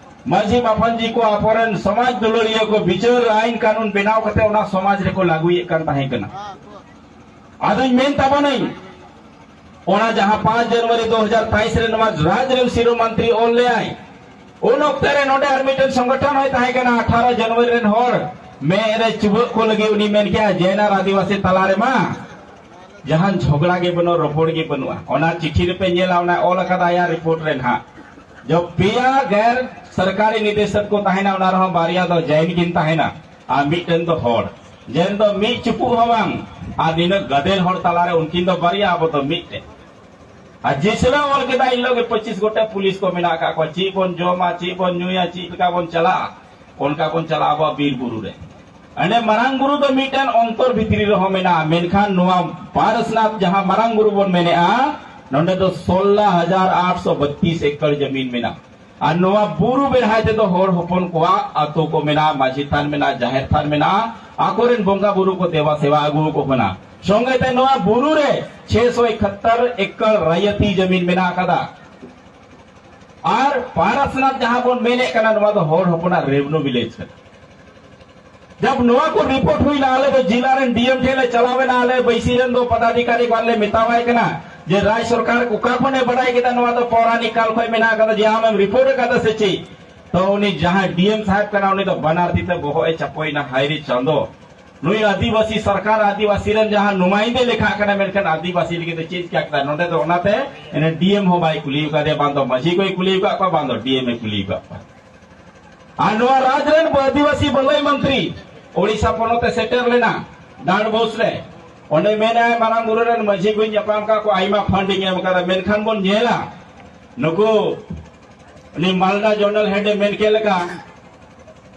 ᱢᱟᱹᱡᱷᱤ ᱢᱟᱯᱟᱧᱡᱤ ᱠᱚ, ᱟᱵᱚᱨᱮᱱ ᱥᱚᱢᱟᱡᱽ ᱫᱩᱞᱟᱹᱲᱤᱭᱟᱹ ᱠᱚ ᱵᱤᱪᱟᱹᱨ ᱟᱭᱤᱱ ᱠᱟᱹᱱᱩᱱ ᱵᱮᱱᱟᱣ ᱠᱟᱛᱮ ᱚᱱᱟ ᱥᱚᱢᱟᱡᱽ ᱨᱮᱠᱚ ᱞᱟᱹᱜᱩᱭᱮᱫ ᱠᱟᱱ ᱛᱟᱦᱮᱸ ᱠᱟᱱᱟ᱾ ᱟᱫᱚᱧ ᱢᱮᱱ ᱛᱟᱵᱚᱱᱟᱹᱧ, ᱚᱱᱟ ᱡᱟᱦᱟᱸ ᱯᱟᱸᱪ ᱡᱟᱱᱩᱣᱟᱨᱤ ᱫᱩ ᱦᱟᱡᱟᱨ ᱛᱮᱭᱤᱥ ᱨᱮ ᱱᱚᱣᱟ ᱨᱟᱡᱽ ᱨᱮᱱ ᱥᱤᱨᱟᱹ ᱢᱚᱱᱛᱨᱤ ᱚᱞ ᱞᱮᱭᱟᱭ, ᱩᱱ ᱚᱠᱛᱮ ᱨᱮ ᱱᱚᱰᱮ ᱟᱨ ᱢᱤᱫᱴᱮᱱ ᱥᱚᱝᱜᱚᱴᱷᱚᱱ ᱦᱚᱸᱭ ᱛᱟᱦᱮᱸ ᱠᱟᱱᱟ, ᱟᱴᱷᱟᱨᱚ ᱡᱟᱱᱩᱣᱟᱨᱤ ᱨᱮᱱ ᱦᱚᱲ ᱢᱮᱫ ᱨᱮ ᱪᱩᱵᱟᱹᱜ ᱠᱚ ᱞᱟᱹᱜᱤᱫ ᱩᱱᱤ ᱢᱮᱱ ᱠᱮᱜᱼᱟ, ᱡᱮᱱ ᱟᱨ ᱟᱹᱫᱤᱵᱟᱹᱥᱤ ᱛᱟᱞᱟ ᱨᱮᱢᱟ ᱡᱟᱦᱟᱱ ᱡᱷᱚᱜᱽᱲᱟ ᱜᱮ ᱵᱟᱹᱱᱩᱜᱼᱟ, ᱨᱚᱯᱚᱲ ᱜᱮ ᱵᱟᱹᱱᱩᱜᱼᱟ᱾ ᱚᱱᱟ ᱪᱤᱴᱷᱤ ᱨᱮᱯᱮ ᱧᱮᱞᱟ, ᱚᱱᱟ ᱚᱞ ᱟᱠᱟᱫᱟ ᱟᱭᱟᱜ ᱨᱤᱯᱳᱨᱴ ᱨᱮ ᱱᱟᱦᱟᱜ᱾ ᱡᱚᱵ ᱯᱮᱭᱟ ᱜᱮᱨ ᱥᱚᱨᱠᱟᱨᱤ ᱱᱤᱫᱮᱥᱚᱠ ᱠᱚ ᱛᱟᱦᱮᱱᱟ, ᱚᱱᱟ ᱨᱮᱦᱚᱸ ᱵᱟᱨᱭᱟ ᱫᱚ ᱡᱟᱭᱤᱱ ᱠᱤᱱ ᱛᱟᱦᱮᱱᱟ ᱟᱨ ᱢᱤᱫᱴᱮᱱ ᱫᱚ ᱦᱚᱲ᱾ ᱡᱟᱦᱟᱸ ᱫᱚ ᱢᱤᱫ ᱪᱩᱯᱩᱜ ᱦᱚᱸ ᱵᱟᱝ, ᱟᱨ ᱱᱤᱱᱟᱹᱜ ᱜᱟᱫᱮᱞ ᱦᱚᱲ ᱛᱟᱞᱟᱨᱮ ᱩᱱᱠᱤᱱ ᱫᱚ ᱵᱟᱨᱭᱟ, ᱟᱵᱚ ᱫᱚ ᱢᱤᱫᱴᱮᱱ᱾ ᱟᱨ ᱡᱤᱥᱲᱟ ᱚᱞ ᱠᱮᱫᱟ, ᱤᱱ ᱦᱤᱞᱳᱜ ᱜᱮ ᱯᱚᱸᱪᱤᱥ ᱜᱚᱴᱮᱡ ᱯᱩᱞᱤᱥ ᱠᱚ ᱢᱮᱱᱟᱜ ᱟᱠᱟᱫ ᱠᱚᱣᱟ, ᱪᱮᱫ ᱵᱚᱱ ᱡᱚᱢᱟ, ᱪᱮᱫ ᱵᱚᱱ ᱧᱩᱭᱟ, ᱪᱮᱫ ᱞᱮᱠᱟ ᱵᱚᱱ ᱪᱟᱞᱟᱜᱼᱟ, ᱚᱱᱠᱟ ᱵᱚᱱ ᱪᱟᱞᱟᱜᱼᱟ ᱟᱵᱚᱣᱟᱜ ᱵᱤᱨ ᱵᱩᱨᱩ ᱨᱮ᱾ ᱚᱸᱰᱮ ᱢᱟᱨᱟᱝ ᱵᱩᱨᱩ ᱫᱚ ᱢᱤᱫᱴᱮᱱ ᱚᱱᱛᱚᱨ ᱵᱷᱤᱛᱨᱤ ᱨᱮᱦᱚᱸ ᱢᱮᱱᱟᱜᱼᱟ, ᱢᱮᱱᱠᱷᱟᱱ ᱱᱚᱣᱟ ᱯᱟᱨᱥᱱᱟᱛᱷ ᱡᱟᱦᱟᱸ ᱢᱟᱨᱟᱝ ᱵᱩᱨᱩ ᱵᱚᱱ ᱢᱮᱱᱮᱜᱼᱟ, ᱱᱚᱰᱮ ᱫᱚ ᱥᱳᱞᱞᱳ ᱦᱟᱡᱟᱨ ᱟᱴᱥᱚ ᱵᱟᱛᱤᱥ ᱮᱠᱚᱨ ᱡᱟᱢᱤᱱ ᱢᱮᱱᱟᱜᱼᱟ᱾ ᱟᱨ ᱱᱚᱣᱟ ᱵᱩᱨᱩ ᱵᱮᱲᱦᱟᱭ ᱛᱮᱫᱚ ᱦᱚᱲ ᱦᱚᱯᱚᱱ ᱠᱚᱣᱟᱜ ᱟᱛᱳ ᱠᱚ ᱢᱮᱱᱟᱜᱼᱟ, ᱢᱟᱹᱡᱷᱤ ᱛᱷᱟᱱ ᱢᱮᱱᱟᱜᱼᱟ, ᱡᱟᱦᱮᱨ ᱛᱷᱟᱱ ᱢᱮᱱᱟᱜᱼᱟ, ᱟᱠᱚᱨᱮᱱ ᱵᱚᱸᱜᱟ ᱵᱩᱨᱩ ᱠᱚ ᱫᱮᱵᱟ ᱥᱮᱵᱟ ᱟᱹᱜᱩ ᱟᱠᱚ ᱠᱟᱱᱟ᱾ ᱥᱚᱸᱜᱮ ᱛᱮ ᱱᱚᱣᱟ ᱵᱩᱨᱩ ᱨᱮ ᱪᱷᱮ ᱥᱚ ᱮᱠᱟᱛᱛᱳᱨ ᱮᱠᱚᱨ ᱨᱟᱭᱟᱛᱤ ᱡᱟᱢᱤᱱ ᱢᱮᱱᱟᱜ ᱟᱠᱟᱫᱟ᱾ ᱟᱨ ᱯᱟᱨᱟᱥᱱᱟᱛᱷ ᱡᱟᱦᱟᱸ ᱵᱚᱱ ᱢᱮᱱᱮᱫ ᱠᱟᱱᱟ, ᱱᱚᱣᱟ ᱫᱚ ᱦᱚᱲ ᱦᱚᱯᱚᱱᱟᱜ revenue village ᱠᱟᱱᱟ᱾ ᱡᱟᱵ ᱱᱚᱣᱟ ᱠᱚ ᱨᱤᱯᱳᱨᱴ ᱦᱩᱭᱱᱟ, ᱟᱞᱮ ᱫᱚ ᱡᱤᱞᱟ ᱨᱮᱱ ᱰᱤ ᱮᱢ ᱴᱷᱮᱱ ᱞᱮ ᱪᱟᱞᱟᱣ ᱮᱱᱟ, ᱟᱞᱮ ᱵᱟᱹᱭᱥᱤ ᱨᱮᱱ ᱫᱚ ᱯᱚᱫᱟᱫᱷᱤᱠᱟᱨᱤ ᱠᱚ ᱞᱮ ᱢᱮᱛᱟᱣᱟᱭ ᱠᱟᱱᱟ ᱡᱮ ᱨᱟᱡᱽ ᱥᱚᱨᱠᱟᱨ ᱚᱠᱟ ᱠᱷᱚᱱᱮ ᱵᱟᱰᱟᱭ ᱠᱮᱫᱟ ᱱᱚᱣᱟ ᱫᱚ ᱯᱳᱨᱟᱱᱤᱠ ᱠᱟᱞ ᱠᱷᱚᱱ ᱢᱮᱱᱟᱜ ᱟᱠᱟᱫᱟ, ᱡᱮ ᱟᱢᱮᱢ ᱨᱤᱯᱳᱨᱴ ᱟᱠᱟᱫᱟ ᱥᱮ ᱪᱮᱫ? ᱛᱚ ᱩᱱᱤ ᱡᱟᱦᱟᱸᱭ ᱰᱤ ᱮᱢ ᱥᱟᱦᱮᱵ ᱠᱟᱱᱟ, ᱩᱱᱤ ᱫᱚ ᱵᱟᱱᱟᱨ ᱛᱤ ᱛᱮ ᱵᱚᱦᱚᱜ ᱮ ᱪᱟᱯᱚᱭᱮᱱᱟ, ᱦᱟᱭ ᱨᱮ ᱪᱟᱸᱫᱚ, ᱱᱩᱭ ᱟᱹᱫᱤᱵᱟᱹᱥᱤ ᱥᱚᱨᱠᱟᱨ, ᱟᱹᱫᱤᱵᱟᱹᱥᱤ ᱨᱮᱱ ᱡᱟᱦᱟᱸ ᱱᱩᱢᱟᱭᱤᱱᱫᱮ ᱞᱮᱠᱷᱟᱜ ᱠᱟᱱᱟ, ᱢᱮᱱᱠᱷᱟᱱ ᱟᱹᱫᱤᱵᱟᱹᱥᱤ ᱞᱟᱹᱜᱤᱫ ᱛᱮ ᱪᱮᱫ ᱪᱤᱠᱟ ᱠᱮᱫᱟ? ᱱᱚᱰᱮ ᱫᱚ ᱚᱱᱟᱛᱮ ᱮᱱᱮ ᱰᱤ ᱮᱢ ᱦᱚᱸ ᱵᱟᱭ ᱠᱩᱞᱤ ᱟᱠᱟᱫᱮᱭᱟ, ᱵᱟᱝ ᱫᱚ ᱢᱟᱹᱡᱷᱤ ᱠᱚᱭ ᱠᱩᱞᱤ ᱟᱠᱟᱫ ᱠᱚᱣᱟ, ᱵᱟᱝ ᱫᱚ ᱰᱤ ᱮᱢ ᱮ ᱠᱩᱞᱤ ᱟᱠᱟᱫ ᱠᱚᱣᱟ᱾ ᱟᱨ ᱱᱚᱣᱟ ᱨᱟᱡᱽ ᱨᱮᱱ ᱟᱹᱫᱤᱵᱟᱹᱥᱤ ᱵᱷᱟᱹᱞᱟᱹᱭ ᱢᱚᱱᱛᱨᱤ ᱳᱰᱤᱥᱟ ᱯᱚᱱᱚᱛ ᱮ ᱥᱮᱴᱮᱨ ᱞᱮᱱᱟ ᱰᱟᱸᱰᱵᱳᱥ ᱨᱮ᱾ ᱚᱸᱰᱮ ᱢᱮᱱᱟᱭ, ᱢᱟᱨᱟᱝ ᱵᱩᱨᱩ ᱨᱮᱱ ᱢᱟᱹᱡᱷᱤ ᱠᱚᱧ ᱧᱟᱯᱟᱢ ᱠᱟᱜ ᱠᱚᱣᱟ, ᱟᱭᱢᱟ ᱯᱷᱟᱱᱰ ᱤᱧ ᱮᱢ ᱠᱟᱫᱟ, ᱢᱮᱱᱠᱷᱟᱱ ᱵᱚᱱ ᱧᱮᱞᱟ ᱱᱩᱠᱩ ᱩᱱᱤ ᱢᱟᱞᱫᱟ ᱡᱚᱱᱟᱞ ᱦᱮᱰ ᱮ ᱢᱮᱱ ᱠᱮᱫ ᱞᱮᱠᱟ,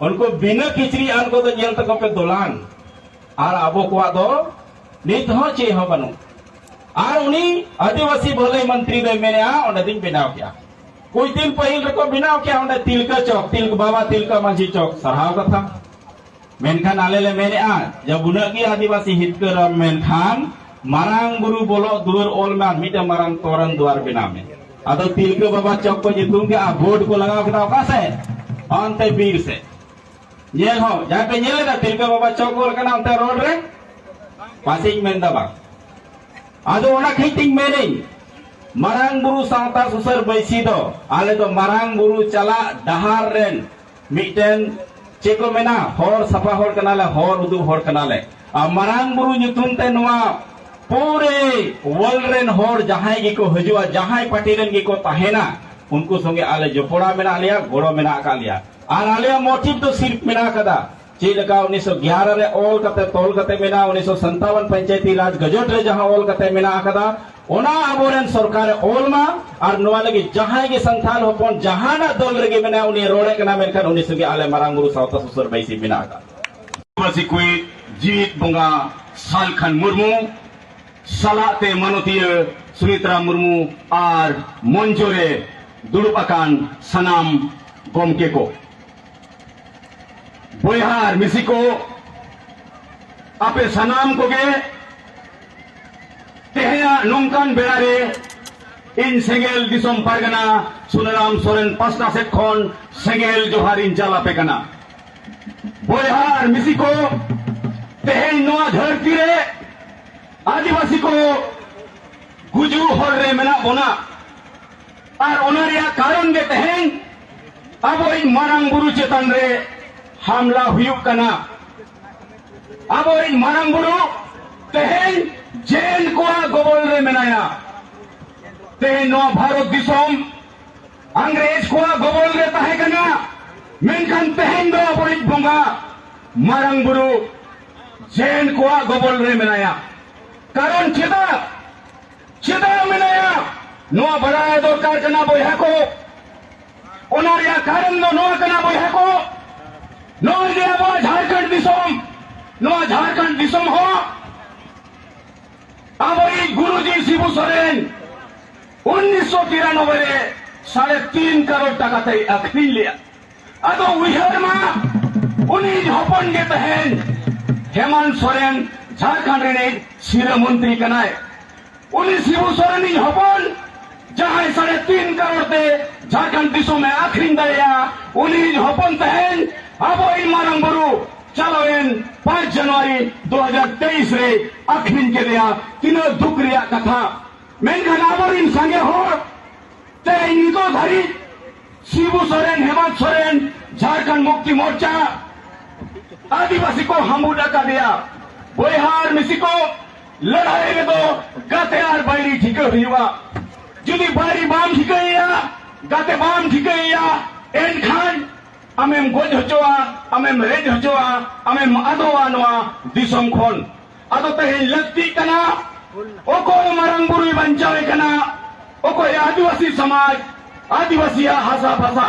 ᱩᱱᱠᱩ ᱵᱤᱱᱟᱹ ᱠᱤᱪᱨᱤᱡ ᱟᱱ ᱠᱚᱫᱚ ᱧᱮᱞ ᱛᱟᱠᱚ ᱯᱮ ᱫᱚᱞᱟᱱ, ᱟᱨ ᱟᱵᱚ ᱠᱚᱣᱟᱜ ᱫᱚ ᱱᱤᱛ ᱦᱚᱸ ᱪᱮᱫ ᱦᱚᱸ ᱵᱟᱹᱱᱩᱜ᱾ ᱟᱨ ᱩᱱᱤ ᱟᱹᱫᱤᱵᱟᱹᱥᱤ ᱵᱷᱟᱹᱞᱟᱹᱭ ᱢᱚᱱᱛᱨᱤ ᱫᱚᱭ ᱢᱮᱱᱮᱜᱼᱟ, ᱚᱸᱰᱮ ᱫᱚᱧ ᱵᱮᱱᱟᱣ ᱠᱮᱜᱼᱟ᱾ ᱠᱩᱪ ᱫᱤᱱ ᱯᱟᱹᱦᱤᱞ ᱨᱮᱠᱚ ᱵᱮᱱᱟᱣ ᱠᱮᱜᱼᱟ ᱚᱸᱰᱮ ᱛᱤᱞᱠᱟᱹ ᱪᱚᱠ, ᱛᱤᱞᱠᱟᱹ ᱵᱟᱵᱟ ᱛᱤᱞᱠᱟᱹ ᱢᱟᱹᱡᱷᱤ ᱪᱚᱠ, ᱥᱟᱨᱦᱟᱣ ᱠᱟᱛᱷᱟ᱾ ᱢᱮᱱᱠᱷᱟᱱ ᱟᱞᱮ ᱞᱮ ᱢᱮᱱᱮᱜᱼᱟ ᱡᱮ ᱩᱱᱟᱹᱜ ᱜᱮ ᱟᱹᱫᱤᱵᱟᱹᱥᱤ ᱦᱤᱛᱠᱟᱹᱨᱟᱢ, ᱢᱮᱱᱠᱷᱟᱱ ᱢᱟᱨᱟᱝ ᱵᱩᱨᱩ ᱵᱚᱞᱚᱜ ᱫᱩᱣᱟᱹᱨ ᱚᱞ ᱢᱮ ᱟᱨ ᱢᱤᱫᱴᱮᱱ ᱢᱟᱨᱟᱝ ᱛᱚᱨᱚᱱ ᱫᱩᱣᱟᱹᱨ ᱵᱮᱱᱟᱣ ᱢᱮ᱾ ᱟᱫᱚ ᱛᱤᱞᱠᱟᱹ ᱵᱟᱵᱟ ᱪᱚᱠ ᱠᱚ ᱧᱩᱛᱩᱢ ᱠᱮᱜᱼᱟ, ᱵᱳᱨᱰ ᱠᱚ ᱞᱟᱜᱟᱣ ᱠᱮᱫᱟ ᱚᱠᱟ ᱥᱮᱫ? ᱚᱱᱛᱮ ᱵᱤᱨ ᱥᱮᱫ᱾ ᱧᱮᱞ ᱦᱚᱸ, ᱡᱟᱦᱟᱸᱭ ᱯᱮ ᱧᱮᱞ ᱮᱫᱟ ᱛᱤᱞᱠᱟᱹ ᱵᱟᱵᱟ ᱪᱚᱠ ᱚᱞ ᱠᱟᱱᱟ ᱚᱱᱛᱮ ᱨᱳᱰ ᱨᱮ? ᱯᱟᱥᱮᱧ ᱢᱮᱱᱫᱟ ᱵᱟᱝ᱾ ᱟᱫᱚ ᱚᱱᱟ ᱠᱷᱟᱹᱛᱤᱨ ᱛᱤᱧ ᱢᱮᱱᱟᱹᱧ, ᱢᱟᱨᱟᱝ ᱵᱩᱨᱩ ᱥᱟᱶᱛᱟ ᱥᱩᱥᱟᱹᱨ ᱵᱟᱹᱭᱥᱤ ᱫᱚ ᱟᱞᱮ ᱫᱚ ᱢᱟᱨᱟᱝ ᱵᱩᱨᱩ ᱪᱟᱞᱟᱜ ᱰᱟᱦᱟᱨ ᱨᱮᱱ ᱢᱤᱫᱴᱮᱱ, ᱪᱮᱫ ᱠᱚ ᱢᱮᱱᱟ, ᱦᱚᱨ ᱥᱟᱯᱷᱟ ᱦᱚᱲ ᱠᱟᱱᱟᱞᱮ, ᱦᱚᱨ ᱩᱫᱩᱜ ᱦᱚᱲ ᱠᱟᱱᱟᱞᱮ᱾ ᱟᱨ ᱢᱟᱨᱟᱝ ᱵᱩᱨᱩ ᱧᱩᱛᱩᱢ ᱛᱮ ᱱᱚᱣᱟ ᱯᱩᱨᱟᱹ ᱣᱟᱨᱞᱰ ᱨᱮᱱ ᱦᱚᱲ ᱡᱟᱦᱟᱸᱭ ᱜᱮᱠᱚ ᱦᱤᱡᱩᱜᱼᱟ, ᱡᱟᱦᱟᱸᱭ ᱯᱟᱨᱴᱤ ᱨᱮᱱ ᱜᱮᱠᱚ ᱛᱟᱦᱮᱱᱟ, ᱩᱱᱠᱩ ᱥᱚᱸᱜᱮ ᱟᱞᱮ ᱡᱚᱯᱲᱟᱣ ᱢᱮᱱᱟᱜ ᱞᱮᱭᱟ, ᱜᱚᱲᱚ ᱢᱮᱱᱟᱜ ᱟᱠᱟᱫ ᱞᱮᱭᱟ᱾ ᱟᱨ ᱟᱞᱮᱭᱟᱜ ᱢᱳᱴᱤᱵᱷ ᱫᱚ ᱥᱤᱨᱯ ᱢᱮᱱᱟᱜ ᱟᱠᱟᱫᱟ, ᱪᱮᱫ ᱞᱮᱠᱟ ᱩᱱᱤᱥᱥᱚ ᱜᱮᱭᱟᱨᱚ ᱨᱮ ᱚᱞ ᱠᱟᱛᱮ, ᱛᱚᱞ ᱠᱟᱛᱮ ᱢᱮᱱᱟᱜᱼᱟ, ᱩᱱᱤᱥᱥᱚ ᱥᱟᱱᱛᱟᱣᱟᱱ ᱯᱚᱧᱪᱟᱭᱮᱛᱤ ᱨᱟᱡᱽ ᱜᱟᱡᱮᱴ ᱨᱮ ᱡᱟᱦᱟᱸ ᱚᱞ ᱠᱟᱛᱮ ᱢᱮᱱᱟᱜ ᱟᱠᱟᱫᱟ, ᱚᱱᱟ ᱟᱵᱚᱨᱮᱱ ᱥᱚᱨᱠᱟᱨᱮ ᱚᱞ ᱢᱟ᱾ ᱟᱨ ᱱᱚᱣᱟ ᱞᱟᱹᱜᱤᱫ ᱡᱟᱦᱟᱸᱭ ᱜᱮ ᱥᱟᱱᱛᱟᱲ ᱦᱚᱯᱚᱱ ᱡᱟᱦᱟᱱᱟᱜ ᱫᱚᱞ ᱨᱮᱜᱮ ᱢᱮᱱᱟᱭ, ᱩᱱᱤ ᱨᱚᱲᱮ ᱠᱟᱱᱟ, ᱢᱮᱱᱠᱷᱟᱱ ᱩᱱᱤ ᱥᱚᱸᱜᱮ ᱟᱞᱮ ᱢᱟᱨᱟᱝ ᱵᱩᱨᱩ ᱥᱟᱶᱛᱟ ᱥᱩᱥᱟᱹᱨ ᱵᱟᱹᱭᱥᱤ ᱢᱮᱱᱟᱜ ᱟᱠᱟᱫ᱾ ᱟᱹᱫᱤᱵᱟᱹᱥᱤ ᱠᱚᱭᱤᱡ ᱡᱤᱣᱤᱫ ᱵᱚᱸᱜᱟ ᱥᱟᱞ ᱠᱷᱟᱱ ᱢᱩᱨᱢᱩ, ᱥᱟᱞᱟᱜ ᱛᱮ ᱢᱟᱱᱚᱛᱤᱭᱟᱹ ᱥᱩᱱᱤᱛᱨᱟ ᱢᱩᱨᱢᱩ ᱟᱨ ᱢᱚᱧᱪᱚ ᱨᱮ ᱫᱩᱲᱩᱵ ᱟᱠᱟᱱ ᱥᱟᱱᱟᱢ ᱜᱚᱢᱠᱮ ᱠᱚ, ᱵᱚᱭᱦᱟ ᱟᱨ ᱢᱤᱥᱤ ᱠᱚ, ᱟᱯᱮ ᱥᱟᱱᱟᱢ ᱠᱚᱜᱮ ᱛᱮᱦᱮᱧᱟᱜ ᱱᱚᱝᱠᱟᱱ ᱵᱮᱲᱟ ᱨᱮ ᱤᱧ ᱥᱮᱸᱜᱮᱞ ᱫᱤᱥᱚᱢ ᱯᱟᱨᱜᱟᱱᱟ ᱥᱩᱱᱟᱨᱟᱢ ᱥᱚᱨᱮᱱ ᱯᱟᱥᱴᱟ ᱥᱮᱫ ᱠᱷᱚᱱ ᱥᱮᱸᱜᱮᱞ ᱡᱚᱦᱟᱨ ᱤᱧ ᱪᱟᱞ ᱟᱯᱮ ᱠᱟᱱᱟ᱾ ᱵᱚᱭᱦᱟ ᱟᱨ ᱢᱤᱥᱤ ᱠᱚ, ᱛᱮᱦᱮᱧ ᱱᱚᱣᱟ ᱫᱷᱟᱹᱨᱛᱤ ᱨᱮ ᱟᱹᱫᱤᱵᱟᱹᱥᱤ ᱠᱚ ᱜᱩᱡᱩᱜ ᱦᱚᱨ ᱨᱮ ᱢᱮᱱᱟᱜ ᱵᱚᱱᱟ᱾ ᱟᱨ ᱚᱱᱟ ᱨᱮᱭᱟᱜ ᱠᱟᱨᱚᱱ ᱜᱮ ᱛᱮᱦᱮᱧ ᱟᱵᱚᱭᱤᱡ ᱢᱟᱨᱟᱝ ᱵᱩᱨᱩ ᱪᱮᱛᱟᱱ ᱨᱮ ᱦᱟᱢᱞᱟ ᱦᱩᱭᱩᱜ ᱠᱟᱱᱟ᱾ ᱟᱵᱚᱭᱤᱡ ᱢᱟᱨᱟᱝ ᱵᱩᱨᱩ ᱛᱮᱦᱮᱧ ᱡᱮᱱ ᱠᱚᱣᱟᱜ ᱜᱚᱵᱚᱞ ᱨᱮ ᱢᱮᱱᱟᱭᱟ᱾ ᱛᱮᱦᱮᱧ ᱱᱚᱣᱟ ᱵᱷᱟᱨᱚᱛ ᱫᱤᱥᱚᱢ ᱤᱝᱨᱮᱡᱽ ᱠᱚᱣᱟᱜ ᱜᱚᱵᱚᱞ ᱨᱮ ᱛᱟᱦᱮᱸ ᱠᱟᱱᱟ, ᱢᱮᱱᱠᱷᱟᱱ ᱛᱮᱦᱮᱧ ᱫᱚ ᱟᱵᱚᱭᱤᱡ ᱵᱚᱸᱜᱟ ᱢᱟᱨᱟᱝ ᱵᱩᱨᱩ ᱡᱮᱱ ᱠᱚᱣᱟᱜ ᱜᱚᱵᱚᱞ ᱨᱮ ᱢᱮᱱᱟᱭᱟ᱾ ᱠᱟᱨᱚᱱ ᱪᱮᱫᱟᱜ, ᱪᱮᱫᱟᱜ ᱢᱮᱱᱟᱭᱟ, ᱱᱚᱣᱟ ᱵᱟᱲᱟᱭ ᱫᱚᱨᱠᱟᱨ ᱠᱟᱱᱟ ᱵᱚᱭᱦᱟ ᱠᱚ᱾ ᱚᱱᱟ ᱨᱮᱭᱟᱜ ᱠᱟᱨᱚᱱ ᱫᱚ ᱱᱚᱣᱟ ᱠᱟᱱᱟ ᱵᱚᱭᱦᱟ ᱠᱚ, ᱱᱚᱜᱼᱚᱭ ᱡᱮ ᱟᱵᱚᱣᱟᱜ ᱡᱷᱟᱲᱠᱷᱚᱸᱰ ᱫᱤᱥᱚᱢ, ᱱᱚᱣᱟ ᱡᱷᱟᱲᱠᱷᱚᱸᱰ ᱫᱤᱥᱚᱢ ᱦᱚᱸ ᱟᱵᱚᱭᱤᱡ ᱜᱩᱨᱩᱡᱤ ᱥᱤᱵᱩ ᱥᱚᱨᱮᱱ ᱩᱱᱤᱥᱥᱚ ᱛᱤᱨᱟᱱᱚᱵᱵᱳᱭ ᱨᱮ ᱥᱟᱲᱮ ᱛᱤᱱ ᱠᱟᱨᱳᱲ ᱴᱟᱠᱟ ᱛᱮᱭ ᱟᱹᱠᱷᱨᱤᱧ ᱞᱮᱫᱼᱟ᱾ ᱟᱫᱚ ᱩᱭᱦᱟᱹᱨ ᱢᱟ, ᱩᱱᱤ ᱦᱚᱯᱚᱱ ᱜᱮ ᱛᱮᱦᱮᱧ ᱦᱮᱢᱟᱱᱛ ᱥᱚᱨᱮᱱ ᱡᱷᱟᱲᱠᱷᱚᱸᱰ ᱨᱤᱱᱤᱡ ᱥᱤᱨᱟᱹ ᱢᱚᱱᱛᱨᱤ ᱠᱟᱱᱟᱭ᱾ ᱩᱱᱤ ᱥᱤᱵᱩ ᱥᱚᱨᱮᱱᱤᱡ ᱦᱚᱯᱚᱱ ᱡᱟᱦᱟᱸᱭ ᱥᱟᱲᱮ ᱛᱤᱱ ᱠᱟᱨᱳᱲ ᱛᱮ ᱡᱷᱟᱲᱠᱷᱚᱸᱰ ᱫᱤᱥᱚᱢᱮ ᱟᱹᱠᱷᱨᱤᱧ ᱫᱟᱲᱮᱭᱟᱜᱼᱟ, ᱩᱱᱤ ᱦᱚᱯᱚᱱ ᱛᱮᱦᱮᱧ ᱟᱵᱚᱭᱤᱡ ᱢᱟᱨᱟᱝ ᱵᱩᱨᱩ ᱪᱟᱞᱟᱣᱮᱱ ᱯᱟᱸᱪ ᱡᱟᱱᱩᱣᱟᱨᱤ ᱫᱩ ᱦᱟᱡᱟᱨ ᱛᱮᱭᱤᱥ ᱨᱮ ᱟᱹᱠᱷᱨᱤᱧ ᱠᱮᱫᱮᱭᱟ᱾ ᱛᱤᱱᱟᱹᱜ ᱫᱩᱠ ᱨᱮᱭᱟᱜ ᱠᱟᱛᱷᱟ᱾ ᱢᱮᱱᱠᱷᱟᱱ ᱟᱵᱚᱨᱤᱱ ᱥᱟᱸᱜᱮ ᱦᱚᱲ ᱛᱮᱦᱮᱧ ᱱᱤᱛᱚᱜ ᱫᱷᱟᱹᱨᱤᱡ ᱥᱤᱵᱩ ᱥᱚᱨᱮᱱ, ᱦᱮᱢᱟᱱᱛ ᱥᱚᱨᱮᱱ, ᱡᱷᱟᱲᱠᱷᱚᱸᱰ ᱢᱩᱠᱛᱤ ᱢᱳᱨᱪᱟ, ᱟᱹᱫᱤᱵᱟᱹᱥᱤ ᱠᱚ ᱦᱟᱢᱵᱩᱲ ᱟᱠᱟᱫᱮᱭᱟ᱾ ᱵᱚᱭᱦᱟ ᱟᱨ ᱢᱤᱥᱤ ᱠᱚ, ᱞᱟᱹᱲᱦᱟᱹᱭ ᱨᱮᱫᱚ ᱜᱟᱛᱮ ᱟᱨ ᱵᱟᱹᱭᱨᱤ ᱴᱷᱤᱠᱟᱹ ᱦᱩᱭᱩᱜᱼᱟ᱾ ᱡᱩᱫᱤ ᱵᱟᱹᱭᱨᱤ ᱵᱟᱢ ᱴᱷᱤᱠᱟᱹᱭᱮᱭᱟ, ᱜᱟᱛᱮ ᱵᱟᱢ ᱴᱷᱤᱠᱟᱹᱭᱮᱭᱟ, ᱮᱱᱠᱷᱟᱱ ᱟᱢᱮᱢ ᱜᱚᱡ ᱦᱚᱪᱚᱜᱼᱟ, ᱟᱢᱮᱢ ᱨᱮᱡ ᱦᱚᱪᱚᱜᱼᱟ, ᱟᱢᱮᱢ ᱟᱫᱚᱜᱼᱟ ᱱᱚᱣᱟ ᱫᱤᱥᱚᱢ ᱠᱷᱚᱱ᱾ ᱟᱫᱚ ᱛᱮᱦᱮᱧ ᱞᱟᱹᱠᱛᱤᱜ ᱠᱟᱱᱟ, ᱚᱠᱚᱭ ᱢᱟᱨᱟᱝ ᱵᱩᱨᱩᱭ ᱵᱟᱧᱪᱟᱣᱮ ᱠᱟᱱᱟ, ᱚᱠᱚᱭ ᱟᱹᱫᱤᱵᱟᱹᱥᱤ ᱥᱚᱢᱟᱡᱽ, ᱟᱹᱫᱤᱵᱟᱹᱥᱤᱭᱟᱜ ᱦᱟᱥᱟ ᱵᱷᱟᱥᱟ,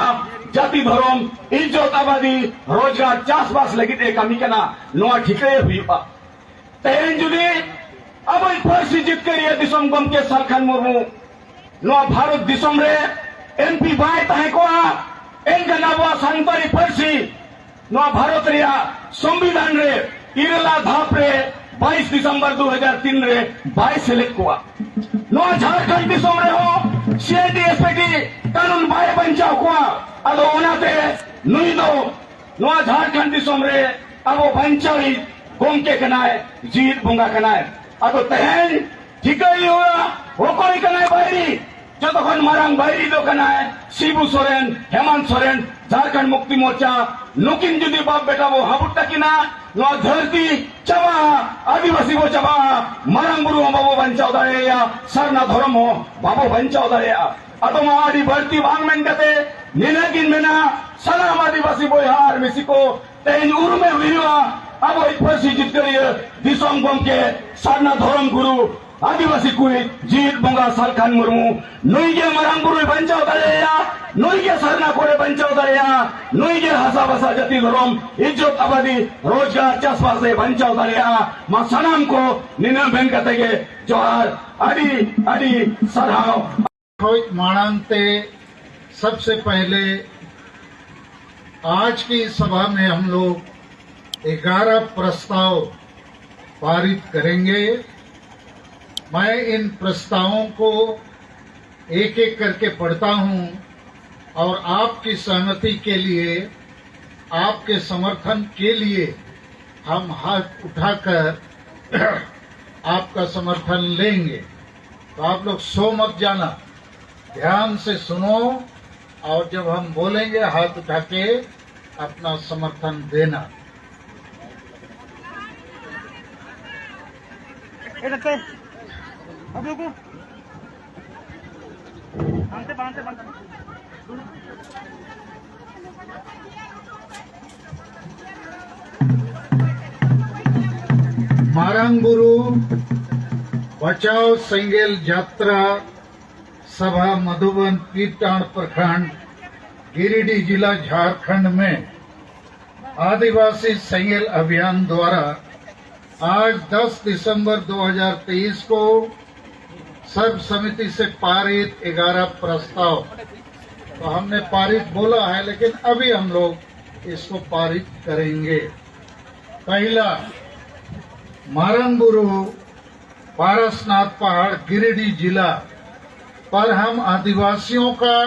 ᱡᱟᱹᱛᱤ ᱫᱷᱚᱨᱚᱢ, ᱤᱡᱽᱡᱚᱛ ᱟᱵᱟᱫᱤ, ᱨᱳᱡᱽᱜᱟᱨ, ᱪᱟᱥᱵᱟᱥ ᱞᱟᱹᱜᱤᱫ ᱮ ᱠᱟᱹᱢᱤ ᱠᱟᱱᱟ, ᱱᱚᱣᱟ ᱴᱷᱤᱠᱟᱹᱭ ᱦᱩᱭᱩᱜᱼᱟ᱾ ᱛᱮᱦᱮᱧ ᱡᱩᱫᱤ ᱟᱵᱚᱭᱤᱡ ᱯᱟᱹᱨᱥᱤ ᱡᱤᱛᱠᱟᱹᱨᱤᱭᱟᱹ ᱫᱤᱥᱚᱢ ᱜᱚᱢᱠᱮ ᱥᱟᱞᱠᱷᱟᱱ ᱢᱩᱨᱢᱩ ᱱᱚᱣᱟ ᱵᱷᱟᱨᱚᱛ ᱫᱤᱥᱚᱢ ᱨᱮ ᱮᱢᱯᱤ ᱵᱟᱭ ᱛᱟᱦᱮᱸ ᱠᱚᱜᱼᱟ, ᱮᱱᱠᱷᱟᱱ ᱟᱵᱚᱣᱟᱜ ᱥᱟᱱᱛᱟᱲᱤ ᱯᱟᱹᱨᱥᱤ ᱱᱚᱣᱟ ᱵᱷᱟᱨᱚᱛ ᱨᱮᱭᱟᱜ ᱥᱚᱝᱵᱤᱫᱷᱟᱱ ᱨᱮ ᱤᱨᱟᱹᱞᱟ ᱫᱷᱟᱯ ᱨᱮ ᱵᱟᱭᱤᱥ ᱰᱤᱥᱮᱢᱵᱚᱨ ᱫᱩ ᱦᱟᱡᱟᱨ ᱛᱤᱱ ᱨᱮ ᱵᱟᱭ ᱥᱮᱞᱮᱫ ᱠᱚᱜᱼᱟ᱾ ᱱᱚᱣᱟ ᱡᱷᱟᱲᱠᱷᱚᱸᱰ ᱫᱤᱥᱚᱢ ᱨᱮᱦᱚᱸ ᱥᱤ N T S P T ᱠᱟᱹᱱᱩᱱ ᱵᱟᱭ ᱵᱟᱧᱪᱟᱣ ᱠᱚᱜᱼᱟ᱾ ᱟᱫᱚ ᱚᱱᱟᱛᱮ ᱱᱩᱭ ᱫᱚ ᱱᱚᱣᱟ ᱡᱷᱟᱲᱠᱷᱚᱸᱰ ᱫᱤᱥᱚᱢ ᱨᱮ ᱟᱵᱚ ᱵᱟᱧᱪᱟᱣᱤᱡ ᱜᱚᱢᱠᱮ ᱠᱟᱱᱟᱭ, ᱡᱤᱣᱤᱫ ᱵᱚᱸᱜᱟ ᱠᱟᱱᱟᱭ᱾ ᱟᱫᱚ ᱛᱮᱦᱮᱧ ᱴᱷᱤᱠᱟᱹᱭ ᱦᱩᱭᱩᱜᱼᱟ, ᱚᱠᱚᱭ ᱠᱟᱱᱟᱭ ᱵᱟᱹᱭᱨᱤ? ᱡᱚᱛᱚ ᱠᱷᱚᱱ ᱢᱟᱨᱟᱝ ᱵᱟᱹᱭᱨᱤ ᱫᱚ ᱠᱟᱱᱟᱭ ᱥᱤᱵᱩ ᱥᱚᱨᱮᱱ, ᱦᱮᱢᱟᱱᱛ ᱥᱚᱨᱮᱱ, ᱡᱷᱟᱲᱠᱷᱚᱸᱰ ᱢᱩᱠᱛᱤ ᱢᱳᱨᱪᱟ᱾ ᱱᱩᱠᱤᱱ ᱡᱩᱫᱤ ᱵᱟᱯ ᱵᱮᱴᱟ ᱵᱚ ᱦᱟᱵᱩᱲ ᱛᱟᱹᱠᱤᱱᱟ, ᱱᱚᱣᱟ ᱫᱷᱟᱹᱨᱛᱤ ᱪᱟᱵᱟᱜᱼᱟ, ᱟᱹᱫᱤᱵᱟᱹᱥᱤ ᱵᱚ ᱪᱟᱵᱟᱜᱼᱟ, ᱢᱟᱨᱟᱝ ᱵᱩᱨᱩ ᱦᱚᱸ ᱵᱟᱵᱚ ᱵᱟᱧᱪᱟᱣ ᱫᱟᱲᱮᱭᱟᱭᱟ, ᱥᱟᱨᱱᱟ ᱫᱷᱚᱨᱚᱢ ᱦᱚᱸ ᱵᱟᱵᱚ ᱵᱟᱧᱪᱟᱣ ᱫᱟᱲᱮᱭᱟᱜᱼᱟ᱾ ᱟᱫᱚ ᱢᱟ ᱟᱹᱰᱤ ᱵᱟᱹᱲᱛᱤ ᱵᱟᱝ ᱢᱮᱱ ᱠᱟᱛᱮ ᱱᱤᱱᱟᱹᱜ ᱜᱤᱧ ᱢᱮᱱᱟ, ᱥᱟᱱᱟᱢ ᱟᱹᱫᱤᱵᱟᱹᱥᱤ ᱵᱚᱭᱦᱟ ᱟᱨ ᱢᱤᱥᱤ ᱠᱚ, ᱛᱮᱦᱮᱧ ᱩᱨᱩᱢᱮ ᱦᱩᱭᱩᱜᱼᱟ ᱟᱵᱚᱭᱤᱡ ᱯᱟᱹᱨᱥᱤ ᱡᱤᱛᱠᱟᱹᱨᱤᱭᱟᱹ ᱫᱤᱥᱚᱢ ᱜᱚᱢᱠᱮ ᱥᱟᱨᱱᱟ ᱫᱷᱚᱨᱚᱢ ᱜᱩᱨᱩ ᱟᱹᱫᱤᱵᱟᱹᱥᱤ ᱠᱚᱭᱤᱡ ᱡᱤᱣᱤᱫ ᱵᱚᱸᱜᱟ ᱥᱟᱞᱠᱷᱟᱱ ᱢᱩᱨᱢᱩ᱾ ᱱᱩᱭ ᱜᱮ ᱢᱟᱨᱟᱝ ᱵᱩᱨᱩᱭ ᱵᱟᱧᱪᱟᱣ ᱫᱟᱲᱮᱭᱟᱭᱟ, ᱱᱩᱭ ᱜᱮ ᱥᱟᱨᱱᱟ ᱠᱚᱨᱮ ᱵᱟᱧᱪᱟᱣ ᱫᱟᱲᱮᱭᱟᱜᱼᱟ, ᱱᱩᱭ ᱜᱮ ᱦᱟᱥᱟ ᱵᱷᱟᱥᱟ ᱡᱟᱹᱛᱤ ᱫᱷᱚᱨᱚᱢ ᱤᱡᱽᱡᱚᱛ ᱟᱵᱟᱫᱤ ᱨᱳᱡᱽᱜᱟᱨ ᱪᱟᱥᱵᱟᱥ ᱮ ᱵᱟᱧᱪᱟᱣ ᱫᱟᱲᱮᱭᱟᱜᱼᱟ᱾ ᱢᱟ ᱥᱟᱱᱟᱢ ᱠᱚ ᱱᱤᱱᱟᱹᱜ ᱢᱮᱱ ᱠᱟᱛᱮ ᱜᱮ ᱡᱚᱦᱟᱨ, ᱟᱹᱰᱤ ᱟᱹᱰᱤ ᱥᱟᱨᱦᱟᱣ᱾ ᱠᱷᱚᱡ ᱢᱟᱲᱟᱝ ᱛᱮ सबसे पहले आज की सभा में हम लोग ग्यारह प्रस्ताव पारित करेंगे। मैं इन प्रस्तावों को एक एक करके पढ़ता हूं और आपकी सहमति के लिए, आपके समर्थन के लिए हम हाथ उठाकर आपका समर्थन लेंगे। तो आप लोग सो मत जाना, ध्यान से सुनो और जब हम बोलेंगे हाथ उठा के अपना समर्थन देना। मारंगुरु बचाओ सेंगेल यात्रा सभा मधुबन पीरटांड प्रखंड गिरिडीह जिला झारखंड में आदिवासी सेंगेल अभियान द्वारा आज दस दिसंबर दो हज़ार तेईस को सर्वसम्मति से पारित ग्यारह प्रस्ताव, तो हमने पारित बोला है, लेकिन अभी हम लोग इसको पारित करेंगे। पहला, मारंगबुरु, पारसनाथ पहाड़, गिरिडीह जिला पर हम आदिवासियों का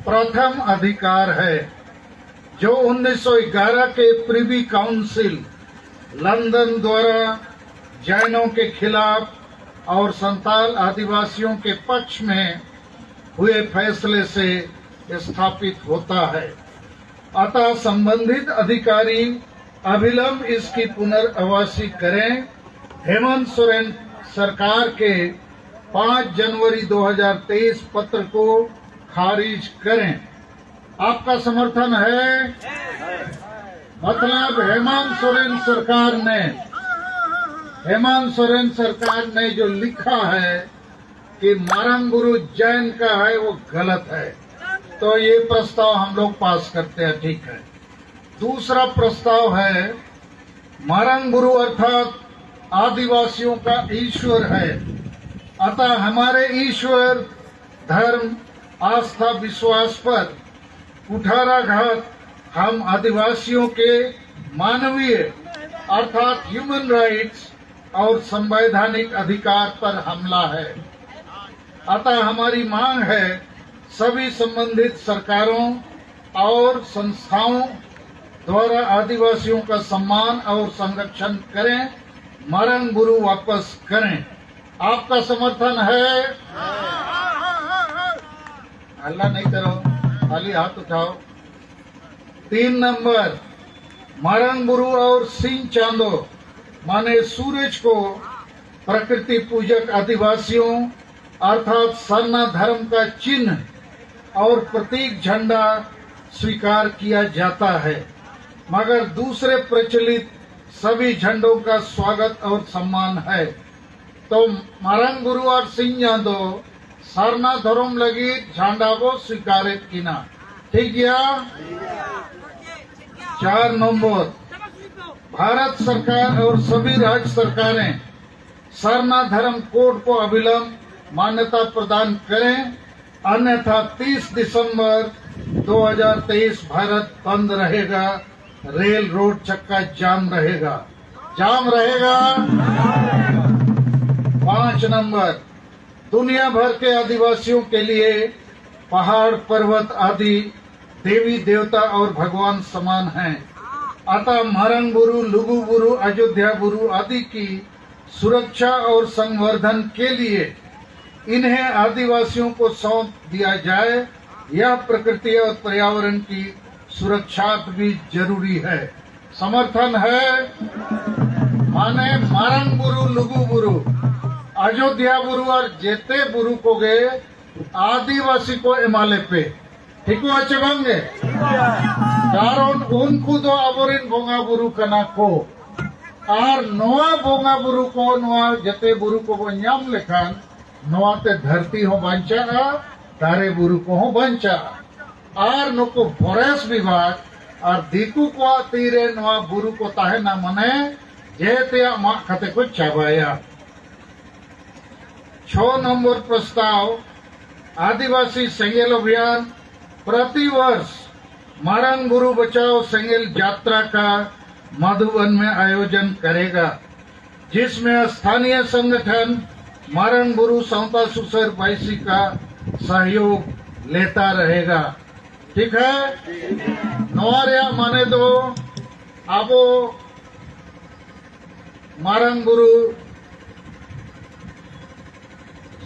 प्रथम अधिकार है, जो उन्नीस सौ ग्यारह के प्रिवी काउंसिल लंदन द्वारा जैनों के खिलाफ और संताल आदिवासियों के पक्ष में हुए फैसले से स्थापित होता है। अतः संबंधित अधिकारी अविलंब इसकी पुनर्वासी करें। हेमंत सोरेन सरकार के पाँच जनवरी दो हज़ार तेईस पत्र को खारिज करें। आपका समर्थन है? मतलब, हेमंत सोरेन सरकार ने, हेमंत सोरेन सरकार ने जो लिखा है कि मारंगबुरु जैन का है, वो गलत है। तो ये प्रस्ताव हम लोग पास करते हैं, ठीक है। दूसरा प्रस्ताव है, मारंगबुरु अर्थात आदिवासियों का ईश्वर है, अतः हमारे ईश्वर, धर्म, आस्था, विश्वास पर कुठाराघात हम आदिवासियों के मानवीय अर्थात ह्यूमन राइट्स और संवैधानिक अधिकार पर हमला है। अतः हमारी मांग है, सभी संबंधित सरकारों और संस्थाओं द्वारा आदिवासियों का सम्मान और संरक्षण करें, मारंगबुरु वापस करें। आपका समर्थन है? हल्ला नहीं करो, खाली हाथ उठाओ। तीन नंबर, मारंगबुरु और सिंह चांदो माने सूरज को प्रकृति पूजक आदिवासियों अर्थात सरना धर्म का चिन्ह और प्रतीक झंडा स्वीकार किया जाता है, मगर दूसरे प्रचलित सभी झंडों का स्वागत और सम्मान है। तो मारंगबुरु और सिंह चांदो सरना धर्म लगी झंडा को स्वीकारित किना, ठीक गया? चार नंबर, भारत सरकार और सभी राज्य सरकारें सरना धर्म कोड को अविलंब मान्यता प्रदान करें, अन्यथा तीस दिसंबर दो हज़ार तेईस भारत बंद रहेगा, रेल रोड चक्का जाम रहेगा, जाम रहेगा। पांच नंबर, दुनिया भर के आदिवासियों के लिए पहाड़, पर्वत आदि देवी देवता और भगवान समान हैं। अतः मारंग बुरु, लुगु बुरु, अयोध्या बुरु आदि की सुरक्षा और संवर्धन के लिए इन्हें आदिवासियों को सौंप दिया जाए। यह प्रकृति और पर्यावरण की सुरक्षा भी जरूरी है। समर्थन है? माने मारंग बुरु, लुगु बुरु, अयोध्या बुरु और जेते बुरु को गे आदिवासी को एमाले पे। ठीक हुआ चे बांगे? कारण उनको दो ᱟᱵᱚᱨᱮᱱ ᱵᱚᱸᱜᱟ ᱵᱩᱨᱩ ᱠᱟᱱᱟ ᱠᱚ᱾ ᱟᱨ ᱱᱚᱣᱟ ᱵᱚᱸᱜᱟ ᱵᱩᱨᱩ ᱠᱚ, ᱱᱚᱣᱟ ᱡᱮᱛᱮ ᱵᱩᱨᱩ ᱠᱚᱵᱚᱱ ᱧᱟᱢ ᱞᱮᱠᱷᱟᱱ, ᱱᱚᱣᱟᱛᱮ ᱫᱷᱟᱹᱨᱛᱤ ᱦᱚᱸ ᱵᱟᱧᱪᱟᱜᱼᱟ, ᱫᱟᱨᱮ ᱵᱩᱨᱩ ᱠᱚᱦᱚᱸ ᱵᱟᱧᱪᱟᱜᱼᱟ᱾ ᱟᱨ ᱱᱩᱠᱩ ᱯᱷᱚᱨᱮᱥᱴ ᱵᱤᱵᱷᱟᱜᱽ ᱟᱨ ᱫᱤᱠᱩ ᱠᱚᱣᱟᱜ ᱛᱤᱨᱮ ᱱᱚᱣᱟ ᱵᱩᱨᱩ ᱠᱚ ᱛᱟᱦᱮᱱᱟ, ᱢᱟᱱᱮ ᱡᱮᱛᱮᱭᱟᱜ ᱢᱟᱜ ᱠᱟᱛᱮ ᱠᱚ ᱪᱟᱵᱟᱭᱟ᱾ ᱪᱷᱚ ᱱᱚᱢᱵᱚᱨ ᱯᱨᱚᱥᱛᱟᱵ, ᱟᱹᱫᱤᱵᱟᱹᱥᱤ ᱥᱮᱸᱜᱮᱞ ᱚᱵᱷᱤᱭᱟᱱ, ᱯᱨᱚᱛᱤ ᱵᱚᱨᱥ ᱢᱟᱨᱟᱝ ᱵᱩᱨᱩ ᱵᱟᱪᱟᱣ ᱥᱮᱸᱜᱮᱞ ᱡᱟᱛᱨᱟ ᱠᱟ ᱢᱟᱫᱷᱩᱵᱚᱱ ᱢᱮ ᱟᱭᱳᱡᱚᱱ ᱠᱟᱨᱮᱜᱟ, ᱡᱤᱥᱢᱮ ᱥᱛᱷᱟᱱᱤᱭ ᱥᱚᱝᱜᱚᱴᱷᱚᱱ ᱢᱟᱨᱟᱝ ᱵᱩᱨᱩ ᱥᱟᱶᱛᱟ ᱥᱩᱥᱟᱹᱨ ᱵᱟᱭᱥᱤ ᱠᱟ ᱥᱚᱦᱭᱳᱜᱽ ᱞᱮᱛᱟ ᱨᱮᱦᱮᱜᱟ᱾ ᱴᱷᱤᱠ ᱦᱮ? ᱱᱚᱣᱟ ᱨᱮᱭᱟᱜ ᱢᱟᱱᱮ ᱫᱚ ᱟᱵᱚ ᱢᱟᱨᱟᱝ ᱵᱩᱨᱩ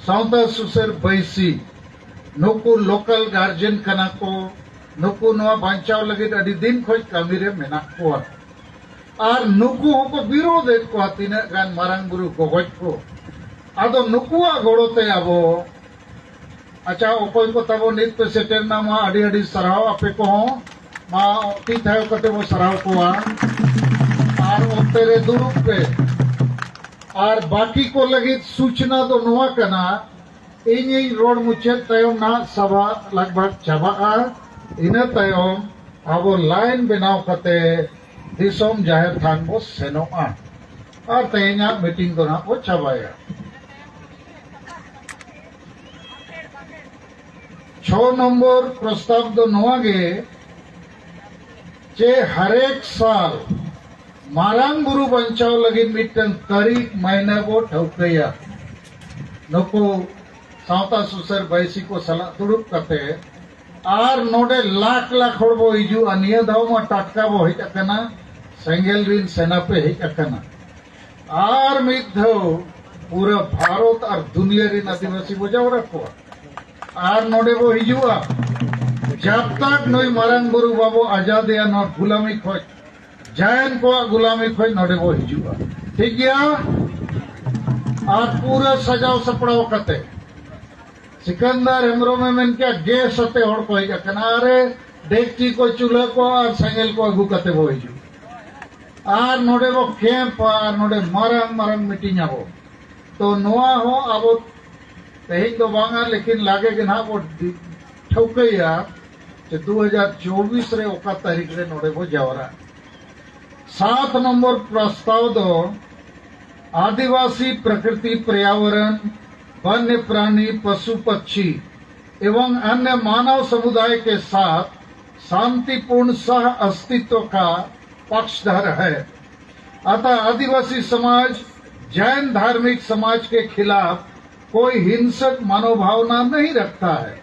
ᱥᱟᱶᱛᱟ ᱥᱩᱥᱟᱹᱨ ᱵᱟᱹᱭᱥᱤ, ᱱᱩᱠᱩ ᱞᱳᱠᱟᱞ ᱜᱟᱨᱡᱮᱱ ᱠᱟᱱᱟ ᱠᱚ᱾ ᱱᱩᱠᱩ ᱱᱚᱣᱟ ᱵᱟᱧᱪᱟᱣ ᱞᱟᱹᱜᱤᱫ ᱟᱹᱰᱤ ᱫᱤᱱ ᱠᱷᱚᱱ ᱠᱟᱹᱢᱤ ᱨᱮ ᱢᱮᱱᱟᱜ ᱠᱚᱣᱟ᱾ ᱟᱨ ᱱᱩᱠᱩ ᱦᱚᱸᱠᱚ ᱵᱤᱨᱳᱫᱷ ᱮᱫ ᱠᱚᱣᱟ ᱛᱤᱱᱟᱹᱜ ᱜᱟᱱ ᱢᱟᱨᱟᱝ ᱵᱩᱨᱩ ᱜᱚᱜᱚᱡ ᱠᱚ᱾ ᱟᱫᱚ ᱱᱩᱠᱩᱣᱟᱜ ᱜᱚᱲᱚ ᱛᱮ ᱟᱵᱚ, ᱟᱪᱪᱷᱟ, ᱚᱠᱚᱭ ᱠᱚ ᱛᱟᱵᱚ ᱱᱤᱛ ᱯᱮ ᱥᱮᱴᱮᱨ ᱮᱱᱟ, ᱢᱟ ᱟᱹᱰᱤ ᱟᱹᱰᱤ ᱥᱟᱨᱦᱟᱣ ᱟᱯᱮ ᱠᱚᱦᱚᱸ, ᱢᱟ ᱛᱤ ᱛᱷᱟᱭᱚ ᱠᱟᱛᱮ ᱵᱚ ᱥᱟᱨᱦᱟᱣ ᱠᱚᱣᱟ᱾ ᱟᱨ ᱚᱱᱛᱮ ᱨᱮ ᱫᱩᱲᱩᱵ ᱯᱮ᱾ ᱟᱨ ᱵᱟᱹᱠᱤ ᱠᱚ ᱞᱟᱹᱜᱤᱫ ᱥᱩᱪᱱᱟ ᱫᱚ ᱱᱚᱣᱟ ᱠᱟᱱᱟ, ᱤᱧᱤᱧ ᱨᱚᱲ ᱢᱩᱪᱟᱹᱫ ᱛᱟᱭᱚᱢ ᱱᱟᱦᱟᱜ ᱥᱟᱵᱷᱟ ᱞᱟᱜᱽ ᱵᱷᱟᱜᱽ ᱪᱟᱵᱟᱜᱼᱟ᱾ ᱤᱱᱟᱹ ᱛᱟᱭᱚᱢ ᱟᱵᱚ ᱞᱟᱭᱤᱱ ᱵᱮᱱᱟᱣ ᱠᱟᱛᱮ ᱫᱤᱥᱚᱢ ᱡᱟᱦᱮᱨ ᱛᱷᱟᱱ ᱵᱚ ᱥᱮᱱᱚᱜᱼᱟ ᱟᱨ ᱛᱮᱦᱮᱧᱟᱜ ᱢᱤᱴᱤᱝ ᱫᱚ ᱱᱟᱦᱟᱜ ᱵᱚ ᱪᱟᱵᱟᱭᱟ᱾ ᱪᱷᱚ ᱱᱚᱢᱵᱚᱨ ᱯᱨᱚᱥᱛᱟᱵ ᱫᱚ ᱱᱚᱣᱟ ᱜᱮ ᱡᱮ ᱦᱟᱨᱮᱠ ᱥᱟᱞ ᱢᱟᱨᱟᱝ ᱵᱩᱨᱩ ᱵᱟᱧᱪᱟᱣ ᱞᱟᱹᱜᱤᱫ ᱢᱤᱫᱴᱟᱝ ᱛᱟᱹᱨᱤᱠᱷ ᱢᱟᱭᱱᱟ ᱵᱚ ᱴᱷᱟᱹᱣᱠᱟᱹᱭᱟ᱾ ᱱᱩᱠᱩ ᱥᱟᱶᱛᱟ ᱥᱩᱥᱟᱹᱨ ᱵᱟᱹᱭᱥᱤ ᱠᱚ ᱥᱟᱞᱟᱜ ᱫᱩᱲᱩᱵ ᱠᱟᱛᱮ ᱟᱨ ᱱᱚᱰᱮ ᱞᱟᱠᱷ ᱞᱟᱠᱷ ᱦᱚᱲ ᱵᱚ ᱦᱤᱡᱩᱜᱼᱟ᱾ ᱱᱤᱭᱟᱹ ᱫᱷᱟᱣ ᱢᱟ ᱴᱟᱴᱠᱟ ᱵᱚ ᱦᱮᱡ ᱟᱠᱟᱱᱟ, ᱥᱮᱸᱜᱮᱞ ᱨᱤᱱ ᱥᱮᱱᱟ ᱯᱮ ᱦᱮᱡ ᱟᱠᱟᱱᱟ᱾ ᱟᱨ ᱢᱤᱫ ᱫᱷᱟᱣ ᱯᱩᱨᱟᱹ ᱵᱷᱟᱨᱚᱛ ᱟᱨ ᱫᱩᱱᱤᱭᱟᱹ ᱨᱤᱱ ᱟᱹᱫᱤᱵᱟᱹᱥᱤ ᱵᱚ ᱡᱟᱣᱨᱟ ᱠᱚᱣᱟ ᱟᱨ ᱱᱚᱰᱮ ᱵᱚ ᱦᱤᱡᱩᱜᱼᱟ᱾ ᱡᱟᱵ ᱛᱟᱠ ᱱᱩᱭ ᱢᱟᱨᱟᱝ ᱵᱩᱨᱩ ᱵᱟᱵᱚ ᱟᱡᱟᱫᱮᱭᱟ ᱱᱚᱣᱟ ᱜᱩᱞᱟᱢᱤ ᱠᱷᱚᱡ, ᱡᱟᱭᱮᱱ ᱠᱚᱣᱟᱜ ᱜᱩᱞᱟᱢᱤ ᱠᱷᱚᱡ ᱱᱚᱰᱮ ᱵᱚ ᱦᱤᱡᱩᱜᱼᱟ᱾ ᱴᱷᱤᱠ ᱜᱮᱭᱟ? ᱟᱨ ᱯᱩᱨᱟᱹ ᱥᱟᱡᱟᱣ ᱥᱟᱯᱲᱟᱣ ᱠᱟᱛᱮ ᱥᱤᱠᱟᱱᱫᱟᱨ ᱦᱮᱢᱵᱨᱚᱢᱮ ᱢᱮᱱ ᱠᱮᱭᱟ, ᱜᱮᱥ ᱟᱛᱮ ᱦᱚᱲ ᱠᱚ ᱦᱮᱡ ᱟᱠᱟᱱᱟ᱾ ᱟᱨᱮ ᱰᱮᱠᱪᱤ ᱠᱚ, ᱪᱩᱞᱦᱟᱹ ᱠᱚ ᱟᱨ ᱥᱮᱸᱜᱮᱞ ᱠᱚ ᱟᱹᱜᱩ ᱠᱟᱛᱮ ᱵᱚ ᱦᱤᱡᱩᱜᱼᱟ᱾ ᱟᱨ ᱱᱚᱰᱮ ᱵᱚ ᱠᱮᱢᱯᱟ ᱟᱨ ᱱᱚᱰᱮ ᱢᱟᱨᱟᱝ ᱢᱟᱨᱟᱝ ᱢᱤᱴᱤᱝ ᱟᱵᱚ᱾ ᱛᱚ ᱱᱚᱣᱟ ᱦᱚᱸ ᱟᱵᱚ ᱛᱮᱦᱮᱧ ᱫᱚ ᱵᱟᱝᱟ, ᱞᱮᱠᱤᱱ ᱞᱟᱜᱮ ᱜᱮ ᱱᱟᱦᱟᱜ ᱵᱚ ᱫᱤ-, ᱴᱷᱟᱹᱣᱠᱟᱹᱭᱟ ᱡᱮ ᱫᱩ ᱦᱟᱡᱟᱨ ᱪᱚᱵᱵᱤᱥ ᱨᱮ ᱚᱠᱟ ᱛᱟᱹᱨᱤᱠᱷ ᱨᱮ ᱱᱚᱰᱮ ᱵᱚ ᱡᱟᱣᱨᱟᱜᱼᱟ᱾ ᱥᱟᱛ ᱱᱚᱢᱵᱚᱨ ᱯᱨᱚᱥᱛᱟᱵ ᱫᱚ ᱟᱹᱫᱤᱵᱟᱹᱥᱤ ᱯᱨᱚᱠᱨᱤᱛᱤ, पर्यावरण, वन्य प्राणी, पशु पक्षी एवं अन्य मानव समुदाय के साथ शांतिपूर्ण सह अस्तित्व का पक्षधर है। अतः आदिवासी समाज जैन धार्मिक समाज के खिलाफ कोई हिंसक मनोभावना नहीं रखता है।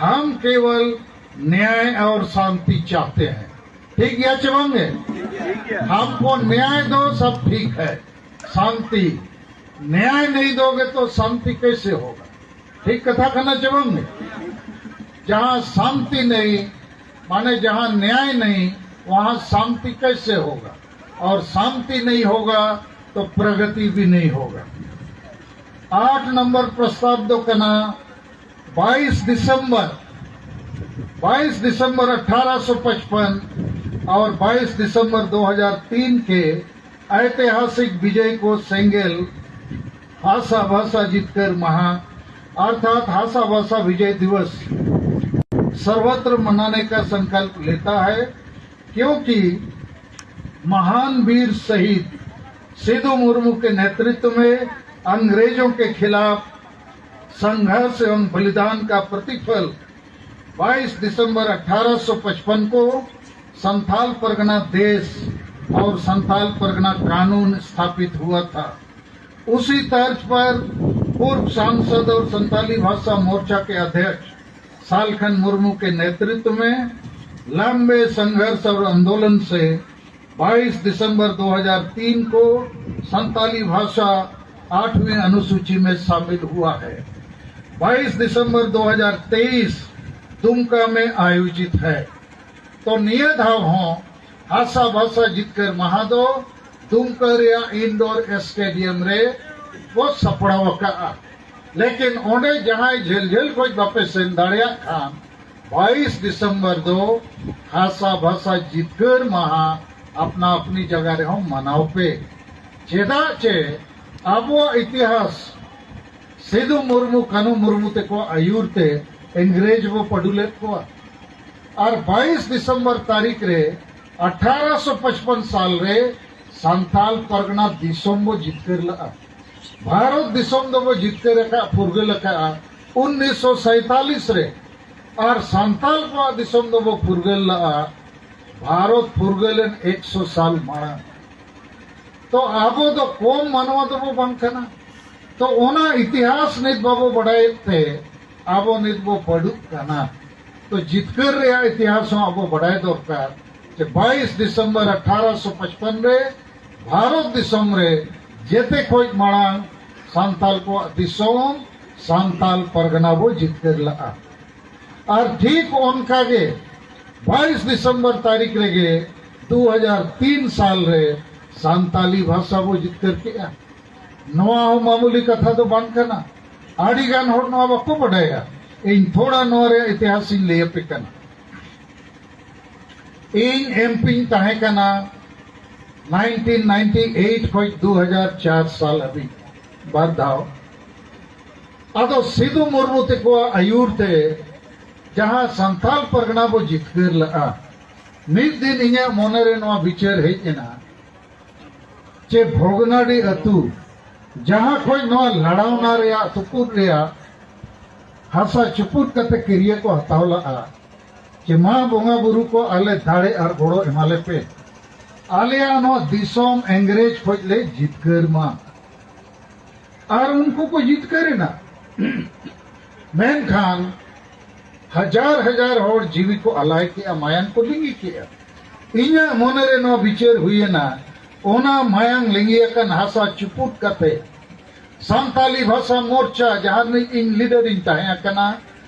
हम केवल न्याय और शांति चाहते हैं। ठीक है, चेबंगे? हमको न्याय दो, सब ठीक है। शांति, न्याय नहीं दोगे तो शांति कैसे होगा? ठीक कथा कहना, चेबंगे? जहाँ शांति नहीं, माने जहाँ न्याय नहीं, वहाँ शांति कैसे होगा? और शांति नहीं होगा तो प्रगति भी नहीं होगा। आठ नंबर प्रस्ताव दो कहना, बाईस दिसंबर, बाईस दिसंबर अठारह सौ पचपन और बाईस दिसंबर दो हज़ार तीन के ऐतिहासिक विजय को सेंगेल हासा भाषा जीतकर महा अर्थात हासा भाषा विजय दिवस सर्वत्र मनाने का संकल्प लेता है, क्योंकि महान वीर शहीद सिद्धू मुर्मू के नेतृत्व में अंग्रेजों के खिलाफ संघर्ष एवं बलिदान का प्रतिफल बाईस दिसंबर अठारह सौ पचपन को संथाल परगना देश और संथाल परगना कानून स्थापित हुआ था। उसी तर्ज पर पूर्व सांसद और संथाली भाषा मोर्चा के अध्यक्ष सालखन मुर्मू के नेतृत्व में लंबे संघर्ष और आंदोलन से बाईस दिसंबर दो हज़ार तीन को संथाली भाषा आठवीं अनुसूची में शामिल हुआ है। बाईस दिसंबर दो हज़ार तेईस दुमका में आयोजित है। तो ᱱᱤᱭᱟᱹ ᱫᱷᱟᱣ ᱦᱚᱸ ᱦᱟᱥᱟ ᱵᱷᱟᱥᱟ ᱡᱤᱛᱠᱟᱹᱨ ᱢᱟᱦᱟ ᱫᱚ ᱫᱩᱢᱠᱟ ᱨᱮᱭᱟᱜ ᱤᱱᱰᱳᱨ ᱥᱴᱮᱰᱤᱭᱟᱢ ᱨᱮ ᱵᱚ ᱥᱟᱯᱲᱟᱣ ᱟᱠᱟᱫᱼᱟ᱾ ᱞᱮᱠᱤᱱ ᱚᱸᱰᱮ ᱡᱟᱦᱟᱸᱭ ᱡᱷᱟᱹᱞ ᱡᱷᱟᱹᱞ ᱠᱷᱚᱱ ᱵᱟᱯᱮ ᱥᱮᱱ ᱫᱟᱲᱮᱭᱟᱜ ᱠᱷᱟᱱ, ᱵᱟᱭᱤᱥ ᱰᱤᱥᱮᱢᱵᱚᱨ ᱫᱚ ᱦᱟᱥᱟ ᱵᱷᱟᱥᱟ ᱡᱤᱛᱠᱟᱹᱨ ᱢᱟᱦᱟ ᱟᱯᱱᱟ ᱟᱯᱱᱤ ᱡᱟᱭᱜᱟ ᱨᱮᱦᱚᱸ ᱢᱟᱱᱟᱣ ᱯᱮ᱾ ᱪᱮᱫᱟᱜ ᱪᱮ ᱟᱵᱚᱣᱟᱜ ᱤᱛᱤᱦᱟᱥ ᱥᱤᱫᱩ ᱢᱩᱨᱢᱩ, ᱠᱟᱹᱱᱩ ᱢᱩᱨᱢᱩ ᱛᱮᱠᱚ ᱟᱹᱭᱩᱨ ᱛᱮ ᱤᱝᱨᱮᱡᱽ ᱵᱚ ᱯᱟᱹᱰᱩ ᱞᱮᱫ ᱠᱚᱣᱟ᱾ ᱟᱨ ᱵᱟᱭᱤᱥ ᱰᱤᱥᱮᱢᱵᱚᱨ ᱛᱟᱹᱨᱤᱠᱷ ᱨᱮ ᱟᱴᱷᱟᱨᱚᱥᱚ ᱯᱟᱸᱪᱯᱚᱱ ᱥᱟᱞ ᱨᱮ ᱥᱟᱱᱛᱟᱞ ᱯᱟᱨᱜᱟᱱᱟ ᱫᱤᱥᱚᱢ ᱵᱚ ᱡᱤᱛᱠᱟᱹᱨ ᱞᱟᱜᱼᱟ᱾ ᱵᱷᱟᱨᱚᱛ ᱫᱤᱥᱚᱢ ᱫᱚᱵᱚ ᱡᱤᱛᱠᱟᱹᱨ ᱟᱠᱟᱫ, ᱯᱷᱩᱨᱜᱟᱹᱞ ᱟᱠᱟᱫᱼᱟ ᱩᱱᱤᱥᱥᱚ ᱥᱟᱭᱛᱟᱞᱤᱥ ᱨᱮ᱾ ᱟᱨ ᱥᱟᱱᱛᱟᱞ ᱠᱚᱣᱟᱜ ᱫᱤᱥᱚᱢ ᱫᱚᱵᱚ ᱯᱷᱩᱨᱜᱟᱹᱞ ᱞᱟᱜᱼᱟ ᱵᱷᱟᱨᱚᱛ ᱯᱷᱩᱨᱜᱟᱹᱞ ᱮᱱ ᱮᱠᱥᱚ ᱥᱟᱞ ᱢᱟᱲᱟᱝ᱾ ᱛᱚ ᱟᱵᱚ ᱫᱚ ᱠᱚᱢ ᱢᱟᱱᱣᱟ ᱫᱚᱵᱚ ᱵᱟᱝ ᱠᱟᱱᱟ᱾ ᱛᱚ ᱚᱱᱟ ᱤᱛᱤᱦᱟᱥ ᱱᱤᱛ ᱵᱟᱵᱚ ᱵᱟᱰᱟᱭᱮᱫ ᱛᱮ ᱟᱵᱚ ᱱᱤᱛ ᱵᱚ ᱯᱟᱹᱰᱩᱜ ᱠᱟᱱᱟ᱾ ᱛᱚ ᱡᱤᱛᱠᱟᱹᱨ ᱨᱮᱭᱟᱜ ᱤᱛᱤᱦᱟᱥ ᱦᱚᱸ ᱟᱵᱚ ᱵᱟᱰᱟᱭ ᱫᱚᱨᱠᱟᱨ ᱡᱮ ᱵᱟᱭᱤᱥ ᱰᱤᱥᱮᱢᱵᱚᱨ ᱟᱴᱷᱟᱨᱚᱥᱚ ᱯᱟᱸᱪᱯᱚᱱ ᱨᱮ ᱵᱷᱟᱨᱚᱛ ᱫᱤᱥᱚᱢ ᱨᱮ ᱡᱮᱛᱮ ᱠᱷᱚᱱ ᱢᱟᱲᱟᱝ ᱥᱟᱱᱛᱟᱞ ᱠᱚᱣᱟᱜ ᱫᱤᱥᱚᱢ ᱥᱟᱱᱛᱟᱞ ᱯᱟᱨᱜᱟᱱᱟ ᱵᱚ ᱡᱤᱛᱠᱟᱹᱨ ᱞᱟᱜᱼᱟ᱾ ᱟᱨ ᱴᱷᱤᱠ ᱚᱱᱠᱟ ᱜᱮ ᱵᱟᱭᱤᱥ ᱰᱤᱥᱮᱢᱵᱚᱨ ᱛᱟᱹᱨᱤᱠᱷ ᱨᱮᱜᱮ ᱫᱩ ᱦᱟᱡᱟᱨ ᱛᱤᱱ ᱥᱟᱞ ᱨᱮ ᱥᱟᱱᱛᱟᱞᱤ ᱵᱷᱟᱥᱟ ᱵᱚ ᱡᱤᱛᱠᱟᱹᱨ ᱠᱮᱜᱼᱟ᱾ ᱱᱚᱣᱟ ᱦᱚᱸ ᱢᱟᱢᱩᱞᱤ ᱠᱟᱛᱷᱟ ᱫᱚ ᱵᱟᱝ ᱠᱟᱱᱟ᱾ ᱟᱹᱰᱤ ᱜᱟᱱ ᱦᱚᱲ ᱱᱚᱣᱟ ᱵᱟᱠᱚ ᱵᱟᱰᱟᱭᱟ᱾ ᱤᱧ ᱛᱷᱚᱲᱟ ᱱᱚᱣᱟ ᱨᱮᱭᱟᱜ ᱤᱛᱤᱦᱟᱥ ᱤᱧ ᱞᱟᱹᱭ ᱟᱯᱮ ᱠᱟᱱᱟ᱾ ᱤᱧ ᱮᱢᱯᱤᱧ ᱛᱟᱦᱮᱸ ᱠᱟᱱᱟ ᱱᱟᱭᱤᱱᱴᱤᱱ ᱱᱟᱭᱤᱱᱴᱤ ᱮᱭᱤᱴ ᱠᱷᱚᱱ ᱫᱩ ᱦᱟᱡᱟᱨ ᱪᱟᱨ ᱥᱟᱞ ᱦᱟᱹᱵᱤᱡ ᱵᱟᱨ ᱫᱷᱟᱣ᱾ ᱟᱫᱚ ᱥᱤᱫᱩ ᱢᱩᱨᱢᱩ ᱛᱮᱠᱚᱣᱟᱜ ᱟᱹᱭᱩᱨ ᱛᱮ ᱡᱟᱦᱟᱸ ᱥᱟᱱᱛᱟᱞ ᱯᱟᱨᱜᱟᱱᱟ ᱵᱚ ᱡᱤᱛᱠᱟᱹᱨ ᱞᱟᱜᱼᱟ, ᱢᱤᱫ ᱫᱤᱱ ᱤᱧᱟᱹᱜ ᱢᱚᱱᱮᱨᱮ ᱱᱚᱣᱟ ᱵᱤᱪᱟᱹᱨ ᱦᱮᱡ ᱮᱱᱟ ᱡᱮ ᱵᱷᱚᱜᱽᱱᱟᱰᱤ ᱟᱹᱛᱩ, ᱡᱟᱦᱟᱸ ᱠᱷᱚᱱ ᱱᱚᱣᱟ ᱞᱟᱲᱟᱣᱱᱟ ᱨᱮᱭᱟᱜ, ᱛᱩᱯᱩᱫ ᱨᱮᱭᱟᱜ ᱦᱟᱥᱟ ᱪᱩᱯᱩᱫ ᱠᱟᱛᱮ ᱠᱤᱨᱤᱭᱟᱹ ᱠᱚ ᱦᱟᱛᱟᱣ ᱞᱟᱜᱼᱟ, ᱡᱮ ᱢᱟ ᱵᱚᱸᱜᱟ ᱵᱩᱨᱩ ᱠᱚ, ᱟᱞᱮ ᱫᱟᱲᱮ ᱟᱨ ᱜᱚᱲᱚ ᱮᱢᱟᱞᱮ ᱯᱮ, ᱟᱞᱮᱭᱟᱜ ᱱᱚᱣᱟ ᱫᱤᱥᱚᱢ ᱤᱝᱨᱮᱡᱽ ᱠᱷᱚᱱ ᱞᱮ ᱡᱤᱛᱠᱟᱹᱨ ᱢᱟ᱾ ᱟᱨ ᱩᱱᱠᱩ ᱠᱚ ᱡᱤᱛᱠᱟᱹᱨ ᱮᱱᱟ᱾ ᱢᱮᱱᱠᱷᱟᱱ ᱦᱟᱡᱟᱨ ᱦᱟᱡᱟᱨ ᱦᱚᱲ ᱡᱤᱣᱤ ᱠᱚ ᱟᱞᱟᱭ ᱠᱮᱜᱼᱟ, ᱢᱟᱭᱟᱝ ᱠᱚ ᱞᱤᱸᱜᱤ ᱠᱮᱜᱼᱟ᱾ ᱤᱧᱟᱹᱜ ᱢᱚᱱᱮᱨᱮ ᱱᱚᱣᱟ ᱵᱤᱪᱟᱹᱨ ᱦᱩᱭᱮᱱᱟ, ᱚᱱᱟ ᱢᱟᱭᱟᱝ ᱞᱤᱸᱜᱤ ᱟᱠᱟᱱ ᱦᱟᱥᱟ ᱪᱩᱯᱩᱫ ᱠᱟᱛᱮ ᱥᱟᱱᱛᱟᱞᱤ ᱵᱷᱟᱥᱟ ᱢᱳᱨᱪᱟ, ᱡᱟᱦᱟᱸ ᱨᱤᱱᱤᱡ ᱤᱧ ᱞᱤᱰᱟᱨ ᱤᱧ ᱛᱟᱦᱮᱸ ᱠᱟᱱᱟ,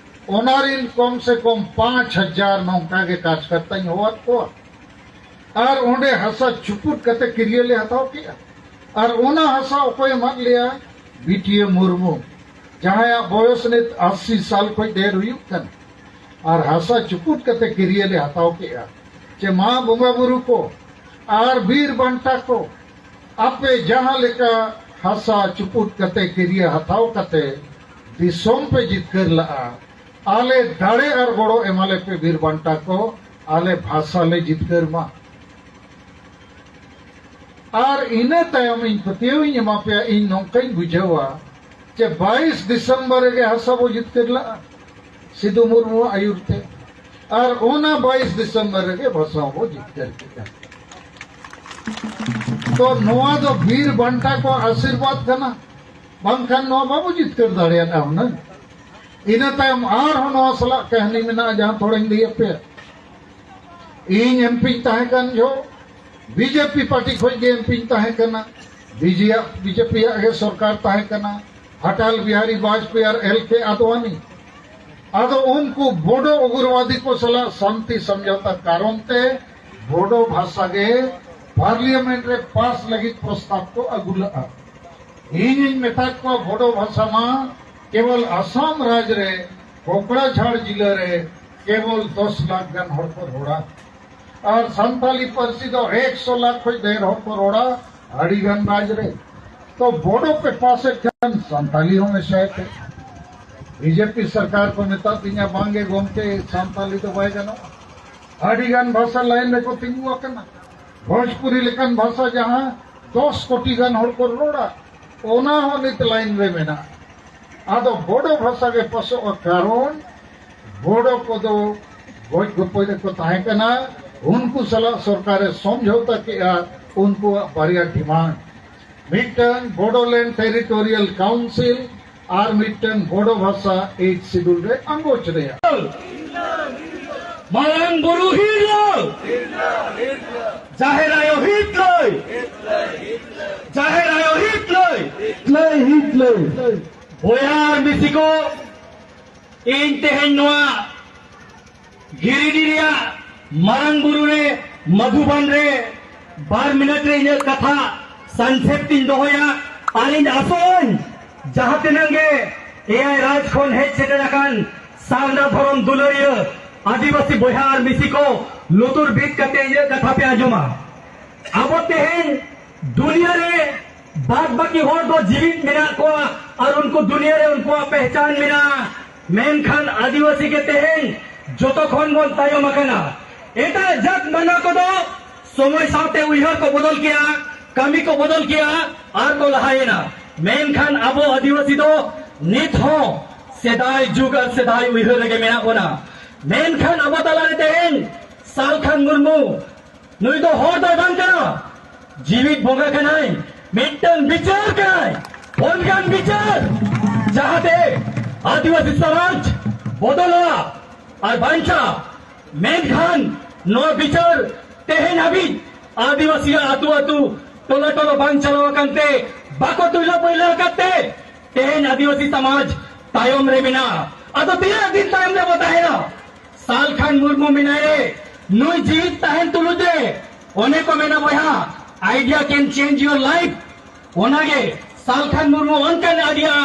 ᱚᱱᱟ ᱨᱤᱱ ᱠᱚᱢ ᱥᱮ ᱠᱚᱢ ᱯᱟᱸᱪ ᱦᱟᱡᱟᱨ ᱱᱚᱝᱠᱟ ᱜᱮ ᱠᱟᱨᱡᱽᱠᱟᱨᱛᱟᱧ ᱦᱚᱦᱚᱣᱟᱫ ᱠᱚᱣᱟ᱾ ᱟᱨ ᱚᱸᱰᱮ ᱦᱟᱥᱟ ᱪᱩᱯᱩᱫ ᱠᱟᱛᱮ ᱠᱤᱨᱤᱭᱟᱹ ᱞᱮ ᱦᱟᱛᱟᱣ ᱠᱮᱜᱼᱟ᱾ ᱟᱨ ᱚᱱᱟ ᱦᱟᱥᱟ ᱚᱠᱚᱭ ᱮᱢᱟᱫ ᱞᱮᱭᱟ? ᱵᱤᱴᱤᱭᱟᱹ ᱢᱩᱨᱢᱩ, ᱡᱟᱦᱟᱸᱭᱟᱜ ᱵᱚᱭᱚᱥ ᱱᱤᱛ ᱟᱥᱤ ᱥᱟᱞ ᱠᱷᱚᱱ ᱰᱷᱮᱨ ᱦᱩᱭᱩᱜ ᱠᱟᱱᱟ᱾ ᱟᱨ ᱦᱟᱥᱟ ᱪᱩᱯᱩᱫ ᱠᱟᱛᱮ ᱠᱤᱨᱤᱭᱟᱹ ᱞᱮ ᱦᱟᱛᱟᱣ ᱠᱮᱜᱼᱟ ᱡᱮ ᱢᱟ ᱵᱚᱸᱜᱟ ᱵᱩᱨᱩ ᱠᱚ ᱟᱨ ᱵᱤᱨ ᱵᱟᱱᱴᱟ ᱠᱚ, ᱟᱯᱮ ᱡᱟᱦᱟᱸ ᱞᱮᱠᱟ ᱦᱟᱥᱟ ᱪᱩᱯᱩᱫ ᱠᱟᱛᱮ ᱠᱤᱨᱤᱭᱟᱹ ᱦᱟᱛᱟᱣ ᱠᱟᱛᱮ ᱫᱤᱥᱚᱢ ᱯᱮ ᱡᱤᱛᱠᱟᱹᱨ ᱞᱟᱜᱼᱟ, ᱟᱞᱮ ᱫᱟᱲᱮ ᱟᱨ ᱜᱚᱲᱚ ᱮᱢᱟᱞᱮ ᱯᱮ ᱵᱤᱨ ᱵᱟᱱᱴᱟ ᱠᱚ, ᱟᱞᱮ ᱵᱷᱟᱥᱟ ᱞᱮ ᱡᱤᱛᱠᱟᱹᱨ ᱢᱟ᱾ ᱟᱨ ᱤᱱᱟᱹ ᱛᱟᱭᱚᱢ ᱤᱧ ᱯᱟᱹᱛᱭᱟᱹᱣ ᱤᱧ ᱮᱢᱟ ᱯᱮᱭᱟ, ᱤᱧ ᱱᱚᱝᱠᱟᱧ ᱵᱩᱡᱷᱟᱹᱣᱟ ᱡᱮ ᱵᱟᱭᱤᱥ ᱰᱤᱥᱮᱢᱵᱚᱨ ᱨᱮᱜᱮ ᱦᱟᱥᱟ ᱵᱚ ᱡᱤᱛᱠᱟᱹᱨ ᱞᱟᱜᱼᱟ ᱥᱤᱫᱩ ᱢᱩᱨᱢᱩᱣᱟᱜ ᱟᱹᱭᱩᱨ ᱛᱮ, ᱟᱨ ᱚᱱᱟ ᱵᱟᱭᱤᱥ ᱰᱤᱥᱮᱢᱵᱚᱨ ᱨᱮᱜᱮ ᱵᱷᱟᱥᱟ ᱵᱚ ᱡᱤᱛᱠᱟᱹᱨ ᱠᱮᱫᱟ᱾ ᱛᱚ ᱱᱚᱣᱟ ᱫᱚ ᱵᱤᱨ ᱵᱟᱱᱴᱟ ᱠᱚᱣᱟᱜ ᱟᱥᱤᱨᱵᱟᱫᱽ ᱠᱟᱱᱟ, ᱵᱟᱝᱠᱷᱟᱱ ᱱᱚᱣᱟ ᱵᱟᱵᱚ ᱡᱤᱛᱠᱟᱹᱨ ᱫᱟᱲᱮᱭᱟᱫᱼᱟ ᱦᱩᱱᱟᱹᱝ᱾ ᱤᱱᱟᱹ ᱛᱟᱭᱚᱢ ᱟᱨᱦᱚᱸ ᱱᱚᱣᱟ ᱥᱟᱞᱟᱜ ᱠᱟᱹᱦᱱᱤ ᱢᱮᱱᱟᱜᱼᱟ, ᱡᱟᱦᱟᱸ ᱛᱷᱚᱲᱟᱧ ᱞᱟᱹᱭ ᱟᱯᱮᱭᱟ᱾ ᱤᱧ ᱮᱢᱯᱤᱧ ᱛᱟᱦᱮᱸ ᱠᱟᱱ ᱡᱚᱦᱚᱜ ᱵᱤᱡᱮᱯᱤ ᱯᱟᱨᱴᱤ ᱠᱷᱚᱱ ᱜᱮ ᱮᱢᱯᱤᱧ ᱛᱟᱦᱮᱸ ᱠᱟᱱᱟ᱾ ᱵᱤᱡᱮᱭᱟᱜ, ᱵᱤᱡᱮᱯᱤᱭᱟᱜ ᱜᱮ ᱥᱚᱨᱠᱟᱨ ᱛᱟᱦᱮᱸ ᱠᱟᱱᱟ, ᱚᱴᱚᱞ ᱵᱤᱦᱟᱨᱤ ᱵᱟᱡᱽᱯᱮᱭᱤ ᱟᱨ ᱮᱞ ᱠᱮ ᱟᱫᱣᱟᱱᱤ᱾ ᱟᱫᱚ ᱩᱱᱠᱩ ᱵᱳᱰᱳ ᱩᱜᱨᱚᱵᱟᱫᱤ ᱠᱚ ᱥᱟᱞᱟᱜ ᱥᱟᱱᱛᱤ ᱥᱚᱢᱡᱷᱚᱛᱟ ᱠᱟᱨᱚᱱ ᱛᱮ ᱵᱳᱰᱳ ᱵᱷᱟᱥᱟ ᱜᱮ ᱯᱟᱨᱞᱤᱭᱟᱢᱮᱱᱴ ᱨᱮ ᱯᱟᱥ ᱞᱟᱹᱜᱤᱫ ᱯᱨᱚᱥᱛᱟᱵ ᱠᱚ ᱟᱹᱜᱩ ᱞᱟᱜᱼᱟ᱾ ᱤᱧᱤᱧ ᱢᱮᱛᱟᱫ ᱠᱚᱣᱟ, ᱵᱳᱰᱳ ᱵᱷᱟᱥᱟ ᱢᱟ ᱠᱮᱵᱚᱞ ᱟᱥᱟᱢ ᱨᱟᱡᱽ ᱨᱮ ᱠᱚᱠᱲᱟᱡᱷᱟᱲ ᱡᱤᱞᱟᱹ ᱨᱮ ᱠᱮᱵᱚᱞ ᱫᱚᱥ ᱞᱟᱠᱷ ᱜᱟᱱ ᱦᱚᱲ ᱠᱚ ᱨᱚᱲᱟ, ᱟᱨ ᱥᱟᱱᱛᱟᱞᱤ ᱯᱟᱹᱨᱥᱤ ᱫᱚ ᱮᱠᱥᱚ ᱞᱟᱠᱷ ᱠᱷᱚᱱ ᱰᱷᱮᱨ ᱦᱚᱲ ᱠᱚ ᱨᱚᱲᱟ ᱟᱹᱰᱤ ᱜᱟᱱ ᱨᱟᱡᱽ ᱨᱮ᱾ ᱛᱚ ᱵᱳᱰᱳ ᱯᱮ ᱯᱟᱥᱮᱫ ᱠᱷᱟᱱ ᱥᱟᱱᱛᱟᱞᱤ ᱦᱚᱸ ᱢᱮᱥᱟᱭ ᱯᱮ᱾ ᱵᱤᱡᱮᱯᱤ ᱥᱚᱨᱠᱟᱨ ᱠᱚ ᱢᱮᱛᱟ ᱫᱤᱧᱟ, ᱵᱟᱝᱜᱮ ᱜᱚᱢᱠᱮ, ᱥᱟᱱᱛᱟᱞᱤ ᱫᱚ ᱵᱟᱭ ᱜᱟᱱᱚᱜᱼᱟ᱾ ᱟᱹᱰᱤ ᱜᱟᱱ ᱵᱷᱟᱥᱟ ᱞᱟᱭᱤᱱ ᱨᱮᱠᱚ ᱛᱤᱸᱜᱩ ᱟᱠᱟᱱᱟ᱾ ᱵᱷᱳᱡᱽᱯᱩᱨᱤ ᱞᱮᱠᱟᱱ ᱵᱷᱟᱥᱟ ᱡᱟᱦᱟᱸ ᱫᱚᱥ ᱠᱳᱴᱤ ᱜᱟᱱ ᱦᱚᱲ ᱠᱚ ᱨᱚᱲᱟ, ᱚᱱᱟ ᱦᱚᱸ ᱱᱤᱛ ᱞᱟᱭᱤᱱ ᱨᱮ ᱢᱮᱱᱟᱜᱼᱟ᱾ ᱟᱫᱚ ᱵᱳᱰᱳ ᱵᱷᱟᱥᱟ ᱜᱮ ᱯᱟᱥᱚᱜᱼᱟ, ᱠᱟᱨᱚᱱ ᱵᱳᱰᱳ ᱠᱚᱫᱚ ᱜᱚᱡ ᱜᱚᱯᱚᱡ ᱨᱮᱠᱚ ᱛᱟᱦᱮᱸ ᱠᱟᱱᱟ᱾ ᱩᱱᱠᱩ ᱥᱟᱞᱟᱜ ᱥᱚᱨᱠᱟᱨᱮ ᱥᱚᱢᱡᱷᱚᱛᱟ ᱠᱮᱜᱼᱟ, ᱩᱱᱠᱩᱣᱟᱜ ᱵᱟᱨᱭᱟ ᱰᱤᱢᱟᱱᱰ, ᱢᱤᱫᱴᱟᱝ ᱵᱳᱰᱳᱞᱮᱱᱰ ᱴᱮᱨᱤᱴᱳᱨᱤᱭᱟᱞ ᱠᱟᱣᱩᱱᱥᱤᱞ ᱟᱨ ᱢᱤᱫᱴᱟᱝ ᱵᱳᱰᱳ ᱵᱷᱟᱥᱟ ᱮᱭᱤᱴ ᱥᱤᱰᱩᱞ ᱨᱮ ᱟᱸᱜᱚᱪ ᱨᱮᱭᱟᱜ᱾ ᱢᱟᱨᱟᱝ ᱵᱩᱨᱩ ᱦᱤᱨᱞᱟᱹ, ᱡᱟᱦᱮᱨ ᱟᱭᱳ ᱦᱤᱛᱞᱟᱹᱭ, ᱡᱟᱦᱮᱨ ᱟᱭᱳ ᱦᱤᱛᱞᱟᱹᱭ, ᱦᱤᱛᱞᱟᱹᱭ, ᱦᱤᱛᱞᱟᱹᱭ᱾ ᱵᱚᱭᱦᱟ ᱟᱨ ᱢᱤᱥᱤ ᱠᱚ, ᱤᱧ ᱛᱮᱦᱮᱧ ᱱᱚᱣᱟ ᱜᱤᱨᱤᱰᱤ ᱨᱮᱭᱟᱜ ᱢᱟᱨᱟᱝ ᱵᱩᱨᱩ ᱨᱮ, ᱢᱟᱫᱷᱩᱵᱟᱱ ᱨᱮ ᱵᱟᱨ ᱢᱤᱱᱤᱴ ᱨᱮ ᱤᱧᱟᱹᱜ ᱠᱟᱛᱷᱟ ᱥᱚᱝᱠᱷᱮᱯ ᱛᱤᱧ ᱫᱚᱦᱚᱭᱟ᱾ ᱟᱨ ᱤᱧ ᱟᱥᱚᱜ ᱟᱹᱧ, ᱡᱟᱦᱟᱸ ᱛᱤᱱᱟᱹᱜ ᱜᱮ ᱮᱭᱟᱭ ᱨᱟᱡᱽ ᱠᱷᱚᱱ ᱦᱮᱡ ᱥᱮᱴᱮᱨ ᱟᱠᱟᱱ ᱥᱟᱨᱱᱟ ᱫᱷᱚᱨᱚᱢ ᱫᱩᱞᱟᱹᱲᱤᱭᱟᱹ ᱟᱹᱫᱤᱵᱟᱹᱥᱤ ᱵᱚᱭᱦᱟ ᱟᱨ ᱢᱤᱥᱤ ᱠᱚ, ᱞᱩᱛᱩᱨ ᱵᱤᱫ ᱠᱟᱛᱮ ᱤᱧᱟᱹᱜ ᱠᱟᱛᱷᱟ ᱯᱮ ᱟᱸᱡᱚᱢᱟ᱾ ᱟᱵᱚ ᱛᱮᱦᱮᱧ ᱫᱩᱱᱤᱭᱟᱹ ᱨᱮ ᱵᱟᱫ ᱵᱟᱹᱠᱤ ᱦᱚᱲ ᱫᱚ ᱡᱤᱣᱤᱫ ᱢᱮᱱᱟᱜ ᱠᱚᱣᱟ ᱟᱨ ᱩᱱᱠᱩ ᱫᱩᱱᱤᱭᱟᱹ ᱨᱮ ᱩᱱᱠᱩᱣᱟᱜ ᱯᱮᱦᱪᱟᱱ ᱢᱮᱱᱟᱜᱼᱟ, ᱢᱮᱱᱠᱷᱟᱱ ᱟᱹᱫᱤᱵᱟᱹᱥᱤ ᱜᱮ ᱛᱮᱦᱮᱧ ᱡᱚᱛᱚ ᱠᱷᱚᱱ ᱵᱚᱱ ᱛᱟᱭᱚᱢ ᱟᱠᱟᱱᱟ᱾ ᱮᱴᱟᱜ ᱡᱟᱹᱛ ᱢᱟᱱᱟ ᱠᱚᱫᱚ ᱥᱚᱢᱚᱭ ᱥᱟᱶᱛᱮ ᱩᱭᱦᱟᱹᱨ ᱠᱚ ᱵᱚᱫᱚᱞ ᱠᱮᱜᱼᱟ, ᱠᱟᱹᱢᱤ ᱠᱚ ᱵᱚᱫᱚᱞ ᱠᱮᱜᱼᱟ ᱟᱨ ᱠᱚ ᱞᱟᱦᱟᱭᱮᱱᱟ, ᱢᱮᱱᱠᱷᱟᱱ ᱟᱵᱚ ᱟᱹᱫᱤᱵᱟᱹᱥᱤ ᱫᱚ ᱱᱤᱛ ᱦᱚᱸ ᱥᱮᱫᱟᱭ ᱡᱩᱜᱽ ᱟᱨ ᱥᱮᱫᱟᱭ ᱩᱭᱦᱟᱹᱨ ᱨᱮᱜᱮ ᱢᱮᱱᱟᱜ ᱵᱚᱱᱟ᱾ ᱢᱮᱱᱠᱷᱟᱱ ᱟᱵᱚ ᱛᱟᱞᱟᱨᱮ ᱛᱮᱦᱮᱧ ᱥᱟᱞᱠᱷᱟᱱ ᱢᱩᱨᱢᱩ, ᱱᱩᱭ ᱫᱚ ᱦᱚᱲ ᱫᱚᱭ ᱵᱟᱝ ᱠᱟᱱᱟ, ᱡᱤᱣᱤᱫ ᱵᱚᱸᱜᱟ ᱠᱟᱱᱟᱭ, ᱢᱤᱫᱴᱟᱝ ᱵᱤᱪᱟᱹᱨ ᱠᱟᱱᱟᱭ, ᱯᱩᱱᱜᱟᱱ ᱵᱤᱪᱟᱹᱨ, ᱡᱟᱦᱟᱸᱛᱮ ᱟᱹᱫᱤᱵᱟᱹᱥᱤ ᱥᱚᱢᱟᱡᱽ ᱵᱚᱫᱚᱞᱚᱜᱼᱟ ᱟᱨ ᱵᱟᱧᱪᱟᱜᱼᱟ᱾ ᱢᱮᱱᱠᱷᱟᱱ ᱱᱚᱣᱟ ᱵᱤᱪᱟᱹᱨ ᱛᱮᱦᱮᱧ ᱦᱟᱹᱵᱤᱡ ᱟᱹᱫᱤᱵᱟᱹᱥᱤᱭᱟᱜ ᱟᱹᱛᱩ ᱟᱹᱛᱩ, ᱴᱚᱞᱟ ᱴᱚᱞᱟ ᱵᱟᱝ ᱪᱟᱞᱟᱣ ᱟᱠᱟᱱ ᱛᱮ, ᱵᱟᱠᱚ ᱛᱩᱭᱞᱟᱹ ᱯᱟᱹᱭᱞᱟᱹ ᱟᱠᱟᱫ ᱛᱮ ᱛᱮᱦᱮᱧ ᱟᱹᱫᱤᱵᱟᱹᱥᱤ ᱥᱚᱢᱟᱡᱽ ᱛᱟᱭᱚᱢ ᱨᱮ ᱢᱮᱱᱟᱜᱼᱟ᱾ ᱟᱫᱚ ᱛᱤᱱᱟᱹᱜ ᱫᱤᱱ ᱛᱟᱭᱚᱢ ᱨᱮᱵᱚ ᱛᱟᱦᱮᱱᱟ? ᱥᱟᱞᱠᱷᱟᱱ ᱢᱩᱨᱢᱩ ᱢᱮᱱᱟᱭᱮ, ᱱᱩᱭ ᱡᱤᱣᱤᱫ ᱛᱟᱦᱮᱱ ᱛᱩᱞᱩᱡ ᱨᱮ, ᱚᱱᱮ ᱠᱚ ᱢᱮᱱᱟ ᱵᱚᱭᱦᱟ, idea can change your life᱾ ᱚᱱᱟᱜᱮ ᱥᱟᱞᱠᱷᱟᱱ ᱢᱩᱨᱢᱩ ᱚᱱᱠᱟᱱ idea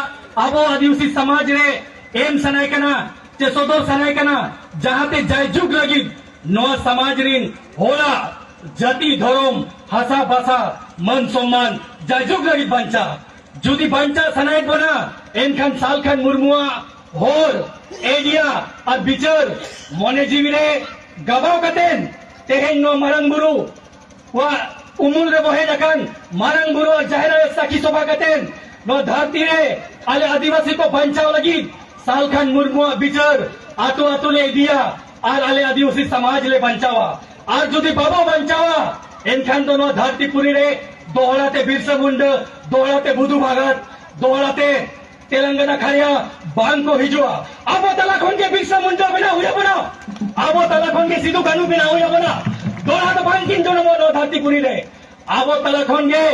ᱟᱵᱚ ᱟᱹᱫᱤᱵᱟᱹᱥᱤ ᱥᱚᱢᱟᱡᱽ ᱨᱮ ᱮᱢ ᱥᱟᱱᱟᱭ ᱠᱟᱱᱟ ᱪᱮ ᱥᱚᱫᱚᱨ ᱥᱟᱱᱟᱭ ᱠᱟᱱᱟ, ᱡᱟᱦᱟᱸᱛᱮ ᱡᱟᱭᱡᱩᱜᱽ ᱞᱟᱹᱜᱤᱫ ᱱᱚᱣᱟ ᱥᱚᱢᱟᱡᱽ ᱨᱤᱱ ᱦᱚᱲᱟᱜ ᱡᱟᱹᱛᱤ, ᱫᱷᱚᱨᱚᱢ, ᱦᱟᱥᱟ ᱵᱷᱟᱥᱟ, ᱢᱟᱹᱱ ᱥᱚᱢᱢᱟᱱ ᱡᱟᱭᱡᱩᱜᱽ ᱞᱟᱹᱜᱤᱫ ᱵᱟᱧᱪᱟᱜ᱾ ᱡᱩᱫᱤ ᱵᱟᱧᱪᱟᱜ ᱥᱟᱱᱟᱭᱮᱫ ᱵᱚᱱᱟ, ᱮᱱᱠᱷᱟᱱ ᱥᱟᱞᱠᱷᱟᱱ ᱢᱩᱨᱢᱩᱣᱟᱜ ᱦᱚᱨ, idea ᱟᱨ ᱵᱤᱪᱟᱹᱨ ᱢᱚᱱᱮ ᱡᱤᱣᱤ ᱨᱮ ᱜᱟᱵᱟᱣ ᱠᱟᱛᱮᱱ ᱛᱮᱦᱮᱧ ᱱᱚᱣᱟ ᱢᱟᱨᱟᱝ ᱵᱩᱨᱩ ᱠᱚᱣᱟᱜ ᱩᱢᱩᱞ ᱨᱮᱵᱚ ᱦᱮᱡ ᱟᱠᱟᱱ, ᱢᱟᱨᱟᱝ ᱵᱩᱨᱩ ᱟᱨ ᱡᱟᱦᱮᱨ ᱟᱭᱳ ᱥᱟᱹᱠᱷᱤ ᱥᱚᱵᱷᱟ ᱠᱟᱛᱮᱱ ᱱᱚᱣᱟ ᱫᱷᱟᱹᱨᱛᱤ ᱨᱮ ᱟᱞᱮ ᱟᱹᱫᱤᱵᱟᱹᱥᱤ ᱠᱚ ᱵᱟᱧᱪᱟᱣ ᱞᱟᱹᱜᱤᱫ ᱥᱟᱞᱠᱷᱟᱱ ᱢᱩᱨᱢᱩᱣᱟᱜ ᱵᱤᱪᱟᱹᱨ ᱟᱛᱳ ᱟᱛᱳ ᱞᱮ ᱤᱫᱤᱭᱟ ᱟᱨ ᱟᱞᱮ ᱟᱹᱫᱤᱵᱟᱹᱥᱤ ᱥᱚᱢᱟᱡᱽ ᱞᱮ ᱵᱟᱧᱪᱟᱣᱟ᱾ ᱟᱨ ᱡᱩᱫᱤ ᱵᱟᱵᱚ ᱵᱟᱧᱪᱟᱣᱟ, ᱮᱱᱠᱷᱟᱱ ᱫᱚ ᱱᱚᱣᱟ ᱫᱷᱟᱹᱨᱛᱤ ᱯᱩᱨᱤ ᱨᱮ ᱫᱚᱦᱲᱟ ᱛᱮ ᱵᱤᱨᱥᱟ ᱢᱩᱱᱰᱟ, ᱫᱚᱦᱲᱟ ᱛᱮ ᱵᱩᱫᱷᱩ ᱵᱷᱟᱜᱟᱛ, ᱫᱚᱦᱲᱟ ᱛᱮ ᱛᱮᱞᱮᱝᱜᱟᱱᱟ ᱠᱷᱟᱲᱭᱟ ᱵᱟᱝ ᱠᱚ ᱦᱤᱡᱩᱜᱼᱟ᱾ ᱟᱵᱚ ᱛᱟᱞᱟ ᱠᱷᱚᱱ ᱜᱮ ᱵᱤᱨᱥᱟ ᱢᱩᱱᱰᱟ ᱵᱮᱱᱟᱣ ᱦᱩᱭ ᱟᱵᱚᱱᱟ, ᱟᱵᱚ ᱛᱟᱞᱟ ᱠᱷᱚᱱ ᱜᱮ ᱥᱤᱫᱩ ᱠᱟᱹᱱᱦᱩ ᱵᱮᱱᱟᱣ ᱦᱩᱭ ᱟᱵᱚᱱᱟ᱾ ᱫᱚᱦᱲᱟ ᱫᱚ ᱵᱟᱝ ᱠᱤᱱ ᱡᱚᱱᱚᱢᱚᱜ ᱱᱚᱣᱟ ᱫᱷᱟᱹᱨᱛᱤ ᱯᱩᱨᱤ ᱨᱮ᱾ ᱟᱵᱚ ᱛᱟᱞᱟ ᱠᱷᱚᱱ ᱜᱮ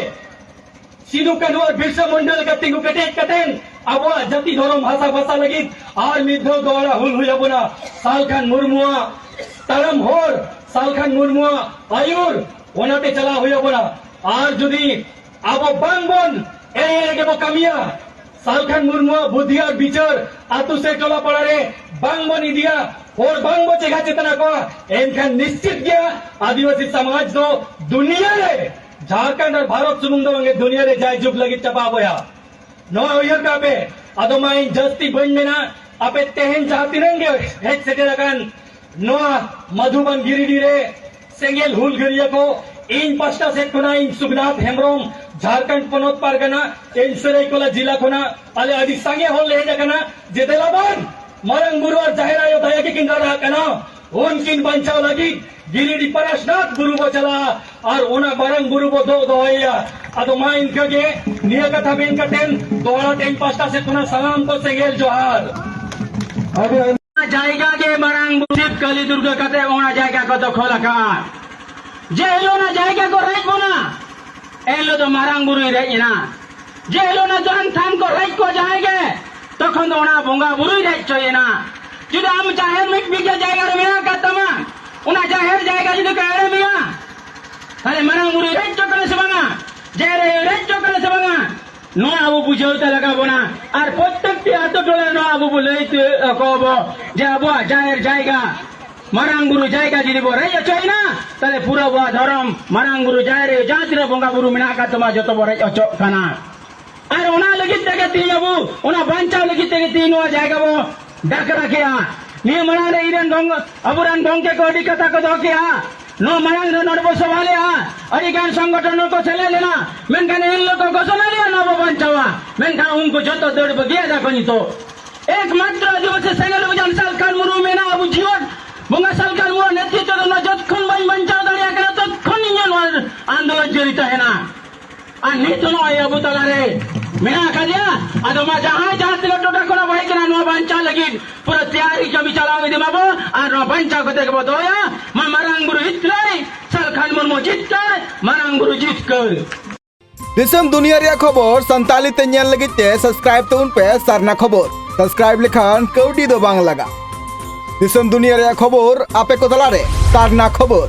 ᱥᱤᱫᱩ ᱠᱟᱹᱱᱦᱩ ᱟᱨ ᱵᱤᱨᱥᱟ ᱢᱩᱱᱰᱟ ᱞᱮᱠᱟ ᱛᱤᱸᱜᱩ ᱠᱮᱴᱮᱡ ᱠᱟᱛᱮᱱ ᱟᱵᱚᱣᱟᱜ ᱡᱟᱹᱛᱤ ᱫᱷᱚᱨᱚᱢ ᱵᱷᱟᱥᱟ ᱵᱷᱟᱥᱟ ᱞᱟᱹᱜᱤᱫ ᱟᱨ ᱢᱤᱫ ᱫᱷᱟᱣ ᱫᱚᱦᱲᱟ ᱦᱩᱞ ᱦᱩᱭ ᱟᱵᱚᱱᱟ᱾ ᱥᱟᱞᱠᱷᱟᱱ ᱢᱩᱨᱢᱩᱣᱟᱜ ᱛᱟᱲᱟᱢ ᱦᱚᱨ, ᱥᱟᱞᱠᱷᱟᱱ ᱢᱩᱨᱢᱩᱣᱟᱜ ᱟᱹᱭᱩᱨ, ᱚᱱᱟᱛᱮ ᱪᱟᱞᱟᱣ ᱦᱩᱭ ᱟᱵᱚᱱᱟ᱾ ᱟᱨ ᱡᱩᱫᱤ ᱟᱵᱚ ᱵᱟᱝ ᱵᱚᱱ ᱮᱲᱮ ᱮᱲᱮ ᱜᱮᱵᱚ ᱠᱟᱹᱢᱤᱭᱟ, ᱥᱟᱞᱠᱷᱟᱱ ᱢᱩᱨᱢᱩᱣᱟᱜ ᱵᱩᱫᱷᱤ ᱟᱨ ᱵᱤᱪᱟᱹᱨ ᱟᱹᱛᱩ ᱥᱮ ᱴᱚᱞᱟ ᱯᱟᱲᱟ ᱨᱮ ᱵᱟᱝ ᱵᱚᱱ ᱤᱫᱤᱭᱟ, ᱦᱚᱲ ᱵᱟᱝ ᱵᱚ ᱪᱮᱸᱜᱷᱟ ᱪᱮᱛᱱᱟ ᱠᱚᱣᱟ, ᱮᱱᱠᱷᱟᱱ ᱱᱤᱥᱪᱤᱛ ᱜᱮᱭᱟ ᱟᱹᱫᱤᱵᱟᱹᱥᱤ ᱥᱚᱢᱟᱡᱽ ᱫᱚ ᱫᱩᱱᱤᱭᱟᱹ ᱨᱮ, ᱡᱷᱟᱲᱠᱷᱚᱸᱰ ᱟᱨ ᱵᱷᱟᱨᱚᱛ ᱥᱩᱢᱩᱝ ᱫᱚ ᱵᱟᱝ, ᱫᱩᱱᱤᱭᱟᱹ ᱨᱮ ᱡᱟᱭᱡᱩᱜᱽ ᱞᱟᱹᱜᱤᱫ ᱪᱟᱵᱟ ᱵᱚᱭᱦᱟ᱾ ᱱᱚᱣᱟ ᱩᱭᱦᱟᱹᱨ ᱠᱟᱜ ᱯᱮ᱾ ᱟᱫᱚ ᱢᱟ ᱤᱧ ᱡᱟᱹᱥᱛᱤ ᱵᱟᱹᱧ ᱢᱮᱱᱟ, ᱟᱯᱮ ᱛᱮᱦᱮᱧ ᱡᱟᱦᱟᱸ ᱛᱤᱱᱟᱹᱜ ᱜᱮ ᱦᱮᱡ ᱥᱮᱴᱮᱨ ᱟᱠᱟᱱ ᱱᱚᱣᱟ ᱢᱟᱫᱷᱩᱵᱟᱱ ᱜᱤᱨᱤᱰᱤ ᱨᱮ ᱥᱮᱸᱜᱮᱞ ᱦᱩᱞᱜᱟᱹᱨᱤᱭᱟᱹ ᱠᱚ, ᱤᱧ ᱯᱟᱥᱴᱟ ᱥᱮᱫ ᱠᱷᱚᱱᱟᱜ ᱤᱧ ᱥᱩᱠᱱᱟᱛᱷ ᱦᱮᱢᱵᱨᱚᱢ, ᱡᱷᱟᱲᱠᱷᱚᱸᱰ ᱯᱚᱱᱚᱛ ᱯᱟᱨᱜᱟᱱᱟ, ᱤᱧ ᱥᱟᱹᱨᱟᱹᱭᱠᱮᱞᱟ ᱡᱤᱞᱟ ᱠᱷᱚᱱᱟᱜ ᱟᱞᱮ ᱟᱹᱰᱤ ᱥᱟᱸᱜᱮ ᱦᱚᱲ ᱞᱮ ᱦᱮᱡ ᱟᱠᱟᱱᱟ ᱡᱮ ᱫᱮᱞᱟ ᱵᱚᱱ ᱢᱟᱨᱟᱝ ᱵᱩᱨᱩ ᱟᱨ ᱡᱟᱦᱮᱨ ᱟᱭᱳ ᱫᱟᱭᱟ ᱜᱮᱠᱤᱱ ᱫᱟᱨᱟ ᱟᱠᱟᱱᱟ, ᱩᱱᱠᱤᱱ ᱵᱟᱧᱪᱟᱣ ᱞᱟᱹᱜᱤᱫ ᱜᱤᱨᱤᱰᱤ ᱯᱟᱨᱟᱥᱱᱟᱛᱷ ᱵᱩᱨᱩ ᱵᱚ ᱪᱟᱞᱟᱜᱼᱟ ᱟᱨ ᱚᱱᱟ ᱢᱟᱨᱟᱝ ᱵᱩᱨᱩ ᱵᱚ ᱫᱚᱦᱚ ᱫᱚᱦᱚᱭᱮᱭᱟ᱾ ᱟᱫᱚ ᱢᱟ ᱤᱱᱠᱟᱹ ᱜᱮ ᱱᱤᱭᱟᱹ ᱠᱟᱛᱷᱟ ᱢᱮᱱ ᱠᱟᱛᱮᱱ ᱫᱚᱦᱲᱟ ᱛᱮ ᱤᱧ ᱯᱟᱥᱴᱟ ᱥᱮᱫ ᱠᱷᱚᱱᱟᱜ ᱥᱟᱱᱟᱢ ᱠᱚ ᱥᱮᱸᱜᱮᱞ ᱡᱚᱦᱟᱨ᱾ ᱟᱹᱰᱤ ᱟᱭᱢᱟ ᱡᱟᱭᱜᱟ ᱜᱮ ᱢᱟᱨᱟᱝ ᱵᱩᱨᱩ ᱠᱟᱹᱞᱤ ᱫᱩᱨᱜᱟᱹ ᱠᱟᱛᱮ ᱚᱱᱟ ᱡᱟᱭᱜᱟ ᱠᱚ ᱫᱚᱠᱷᱚᱞ ᱟᱠᱟᱫᱼᱟ᱾ ᱡᱮ ᱦᱤᱞᱳᱜ ᱚᱱᱟ ᱡᱟᱭᱜᱟ ᱠᱚ ᱨᱮᱡ ᱵᱚᱱᱟ, ᱮᱱ ᱦᱤᱞᱳᱜ ᱫᱚ ᱢᱟᱨᱟᱝ ᱵᱩᱨᱩᱭ ᱨᱮᱡ ᱮᱱᱟ᱾ ᱡᱮ ᱦᱤᱞᱳᱜ ᱚᱱᱟ ᱡᱟᱦᱟᱱ ᱛᱷᱟᱱ ᱠᱚ ᱨᱮᱡ ᱠᱚ ᱡᱟᱦᱟᱸᱭ ᱜᱮ, ᱛᱚᱠᱷᱚᱱ ᱫᱚ ᱚᱱᱟ ᱵᱚᱸᱜᱟ ᱵᱩᱨᱩᱭ ᱨᱮᱡ ᱦᱚᱪᱚᱭᱮᱱᱟ᱾ ᱡᱩᱫᱤ ᱟᱢ ᱡᱟᱦᱮᱨ ᱢᱤᱫ ᱵᱤᱜᱷᱟᱹ ᱡᱟᱭᱜᱟ ᱨᱮ ᱢᱮᱱᱟᱜ ᱟᱠᱟᱫ ᱛᱟᱢᱟ, ᱚᱱᱟ ᱡᱟᱦᱮᱨ ᱡᱟᱭᱜᱟ ᱡᱩᱫᱤ ᱠᱚ ᱮᱲᱮ ᱢᱮᱭᱟ, ᱛᱟᱦᱞᱮ ᱢᱟᱨᱟᱝ ᱵᱩᱨᱩᱭ ᱨᱮᱡ ᱦᱚᱪᱚ ᱠᱟᱱᱟ ᱥᱮ ᱵᱟᱝᱟ? ᱡᱟᱦᱮᱨ ᱟᱭᱳᱭ ᱨᱮᱡ ᱦᱚᱪᱚ ᱠᱟᱱᱟ ᱥᱮ ᱵᱟᱝᱟ? ᱱᱚᱣᱟ ᱟᱵᱚ ᱵᱩᱡᱷᱟᱹᱣ ᱛᱮ ᱞᱟᱜᱟᱣ ᱵᱚᱱᱟ᱾ ᱟᱨ ᱯᱨᱚᱛᱮᱠᱴᱤ ᱟᱛᱳ ᱴᱚᱞᱟ ᱨᱮ ᱱᱚᱣᱟ ᱟᱵᱚ ᱵᱚ ᱞᱟᱹᱭ ᱛᱮ ᱟᱠᱚ ᱟᱵᱚ ᱡᱮ ᱟᱵᱚᱣᱟᱜ ᱡᱟᱦᱮᱨ ᱡᱟᱭᱜᱟ, ᱢᱟᱨᱟᱝ ᱵᱩᱨᱩ ᱡᱟᱭᱜᱟ ᱡᱩᱫᱤ ᱵᱚ ᱨᱮᱡ ᱦᱚᱪᱚᱭᱮᱱᱟ, ᱛᱟᱦᱞᱮ ᱯᱩᱨᱟᱹ ᱟᱵᱚᱣᱟᱜ ᱫᱷᱚᱨᱚᱢ, ᱢᱟᱨᱟᱝ ᱵᱩᱨᱩ ᱡᱟᱦᱮᱨ ᱟᱭᱳ ᱡᱟᱦᱟᱸ ᱛᱤᱱᱟᱹᱜ ᱵᱚᱸᱜᱟ ᱵᱩᱨᱩ ᱢᱮᱱᱟᱜ ᱟᱠᱟᱫ ᱛᱟᱢᱟ ᱡᱚᱛᱚ ᱵᱚ ᱨᱮᱡ ᱦᱚᱪᱚᱜ ᱠᱟᱱᱟ᱾ ᱟᱨ ᱚᱱᱟ ᱞᱟᱹᱜᱤᱫ ᱛᱮᱜᱮ ᱛᱮᱦᱮᱧ ᱟᱵᱚ ᱚᱱᱟ ᱵᱟᱧᱪᱟᱣ ᱞᱟᱹᱜᱤᱫ ᱛᱮᱜᱮ ᱛᱮᱦᱮᱧ ᱱᱚᱣᱟ ᱡᱟᱭᱜᱟ ᱵᱚ ᱰᱟᱠᱨᱟ ᱠᱮᱜᱼᱟ᱾ ᱱᱤᱭᱟᱹ ᱢᱟᱲᱟᱝ ᱨᱮ ᱤᱧ ᱨᱮᱱ ᱜᱚᱝ-, ᱟᱵᱚᱨᱮᱱ ᱜᱚᱝᱠᱮ ᱠᱚ ᱟᱹᱰᱤ ᱠᱟᱛᱷᱟ ᱠᱚ ᱫᱚᱦᱚ ᱠᱮᱜᱼᱟ᱾ ᱱᱚᱣᱟ ᱢᱟᱲᱟᱝ ᱨᱮ ᱱᱚᱰᱮ ᱵᱚ ᱥᱚᱵᱷᱟ ᱞᱮᱜᱼᱟ, ᱟᱹᱰᱤ ᱜᱟᱱ ᱥᱚᱝᱜᱚᱴᱷᱚᱱ ᱦᱚᱸᱠᱚ ᱥᱮᱞᱮᱫ ᱞᱮᱱᱟ, ᱢᱮᱱᱠᱷᱟᱱ ᱮᱱ ᱦᱤᱞᱳᱜ ᱠᱚ ᱜᱷᱳᱥᱚᱱᱟ ᱞᱮᱜᱼᱟ, ᱱᱚᱣᱟ ᱵᱚ ᱵᱟᱧᱪᱟᱣᱟ, ᱢᱮᱱᱠᱷᱟᱱ ᱩᱱᱠᱩ ᱡᱚᱛᱚ ᱫᱟᱹᱲ ᱵᱟᱹᱜᱤᱭᱟᱫᱟ ᱠᱚ ᱱᱤᱛᱚᱜ᱾ ᱮᱠᱢᱟᱛᱨᱚ ᱟᱹᱫᱤᱵᱟᱹᱥᱤ ᱥᱮᱸᱜᱮᱞ ᱚᱵᱷᱤᱡᱟᱱ ᱥᱟᱞᱠᱷᱟᱱ ᱢᱩᱨᱢᱩ ᱢᱮᱱᱟ ᱟᱵᱚ ᱡᱤᱭᱚᱱ, ᱵᱚᱸᱜᱟ ᱥᱟᱞᱠᱷᱟᱱ ᱢᱩᱨᱢᱩ ᱱᱮᱛᱨᱤᱛᱵ ᱨᱮ ᱱᱚᱣᱟ ᱡᱚᱛᱠᱷᱚᱱ ᱵᱟᱹᱧ ᱵᱟᱧᱪᱟᱣ ᱫᱟᱲᱮᱭᱟᱜ ᱠᱟᱱᱟ, ᱛᱚᱛᱠᱷᱚᱱ ᱤᱧ ᱱᱚᱣᱟ ᱟᱱᱫᱳᱞᱚᱱ ᱡᱟᱹᱨᱤ ᱛᱟᱦᱮᱱᱟ᱾ ᱟᱨ ᱱᱤᱛ ᱱᱚᱜᱼᱚᱭ ᱟᱵᱚ ᱛᱟᱞᱟᱨᱮ ᱢᱮᱱᱟᱜ ᱟᱠᱟᱫᱮᱭᱟ᱾ ᱟᱫᱚ ᱢᱟ ᱡᱟᱦᱟᱸᱭ ᱡᱟᱦᱟᱸ ᱛᱤᱱᱟᱹᱜ ᱴᱚᱴᱷᱟ ᱠᱷᱚᱱᱟᱜ ᱵᱚ ᱦᱮᱡ ᱠᱟᱱᱟ, ᱱᱚᱣᱟ ᱵᱟᱧᱪᱟᱣ ᱞᱟᱹᱜᱤᱫ ᱯᱩᱨᱟᱹ ᱛᱮᱭᱟᱨᱤ ᱠᱟᱹᱢᱤ ᱪᱟᱞᱟᱣ ᱤᱫᱤ ᱢᱟᱵᱚ ᱟᱨ ᱱᱚᱣᱟ ᱵᱟᱧᱪᱟᱣ ᱠᱟᱛᱮ ᱜᱮᱵᱚ ᱫᱚᱦᱚᱭᱟ᱾ ᱢᱟ ᱢᱟᱨᱟᱝ ᱵᱩᱨᱩ ᱦᱤᱛᱠᱟᱹᱨ, ᱥᱟᱞᱠᱷᱟᱱ ᱢᱩᱨᱢᱩ ᱡᱤᱛᱠᱟᱹᱨ, ᱢᱟᱨᱟᱝ ᱵᱩᱨᱩ ᱡᱤᱛᱠᱟᱹᱨ᱾ ᱫᱤᱥᱚᱢ ᱫᱩᱱᱤᱭᱟᱹ ᱨᱮᱭᱟᱜ ᱠᱷᱚᱵᱚᱨ ᱥᱟᱱᱛᱟᱲᱤ ᱛᱮ ᱧᱮᱞ ᱞᱟᱹᱜᱤᱫ ᱛᱮ subscribe ᱛᱟᱵᱚᱱ ᱯᱮ ᱥᱟᱨᱱᱟ ᱠᱷᱚᱵᱚᱨ᱾ Subscribe ᱞᱮᱠᱷᱟᱱ ᱠᱟᱹᱣᱰᱤ ᱫᱚ ᱵᱟᱝ ᱞᱟᱜᱟᱜᱼᱟ᱾ ᱫᱤᱥᱚᱢ ᱫᱩᱱᱤᱭᱟᱹ ᱨᱮᱭᱟᱜ ᱠᱷᱚᱵᱚᱨ ᱟᱯᱮ ᱠᱚ ᱛᱟᱞᱟᱨᱮ ᱥᱟᱨᱱᱟ ᱠᱷᱚᱵᱚᱨ᱾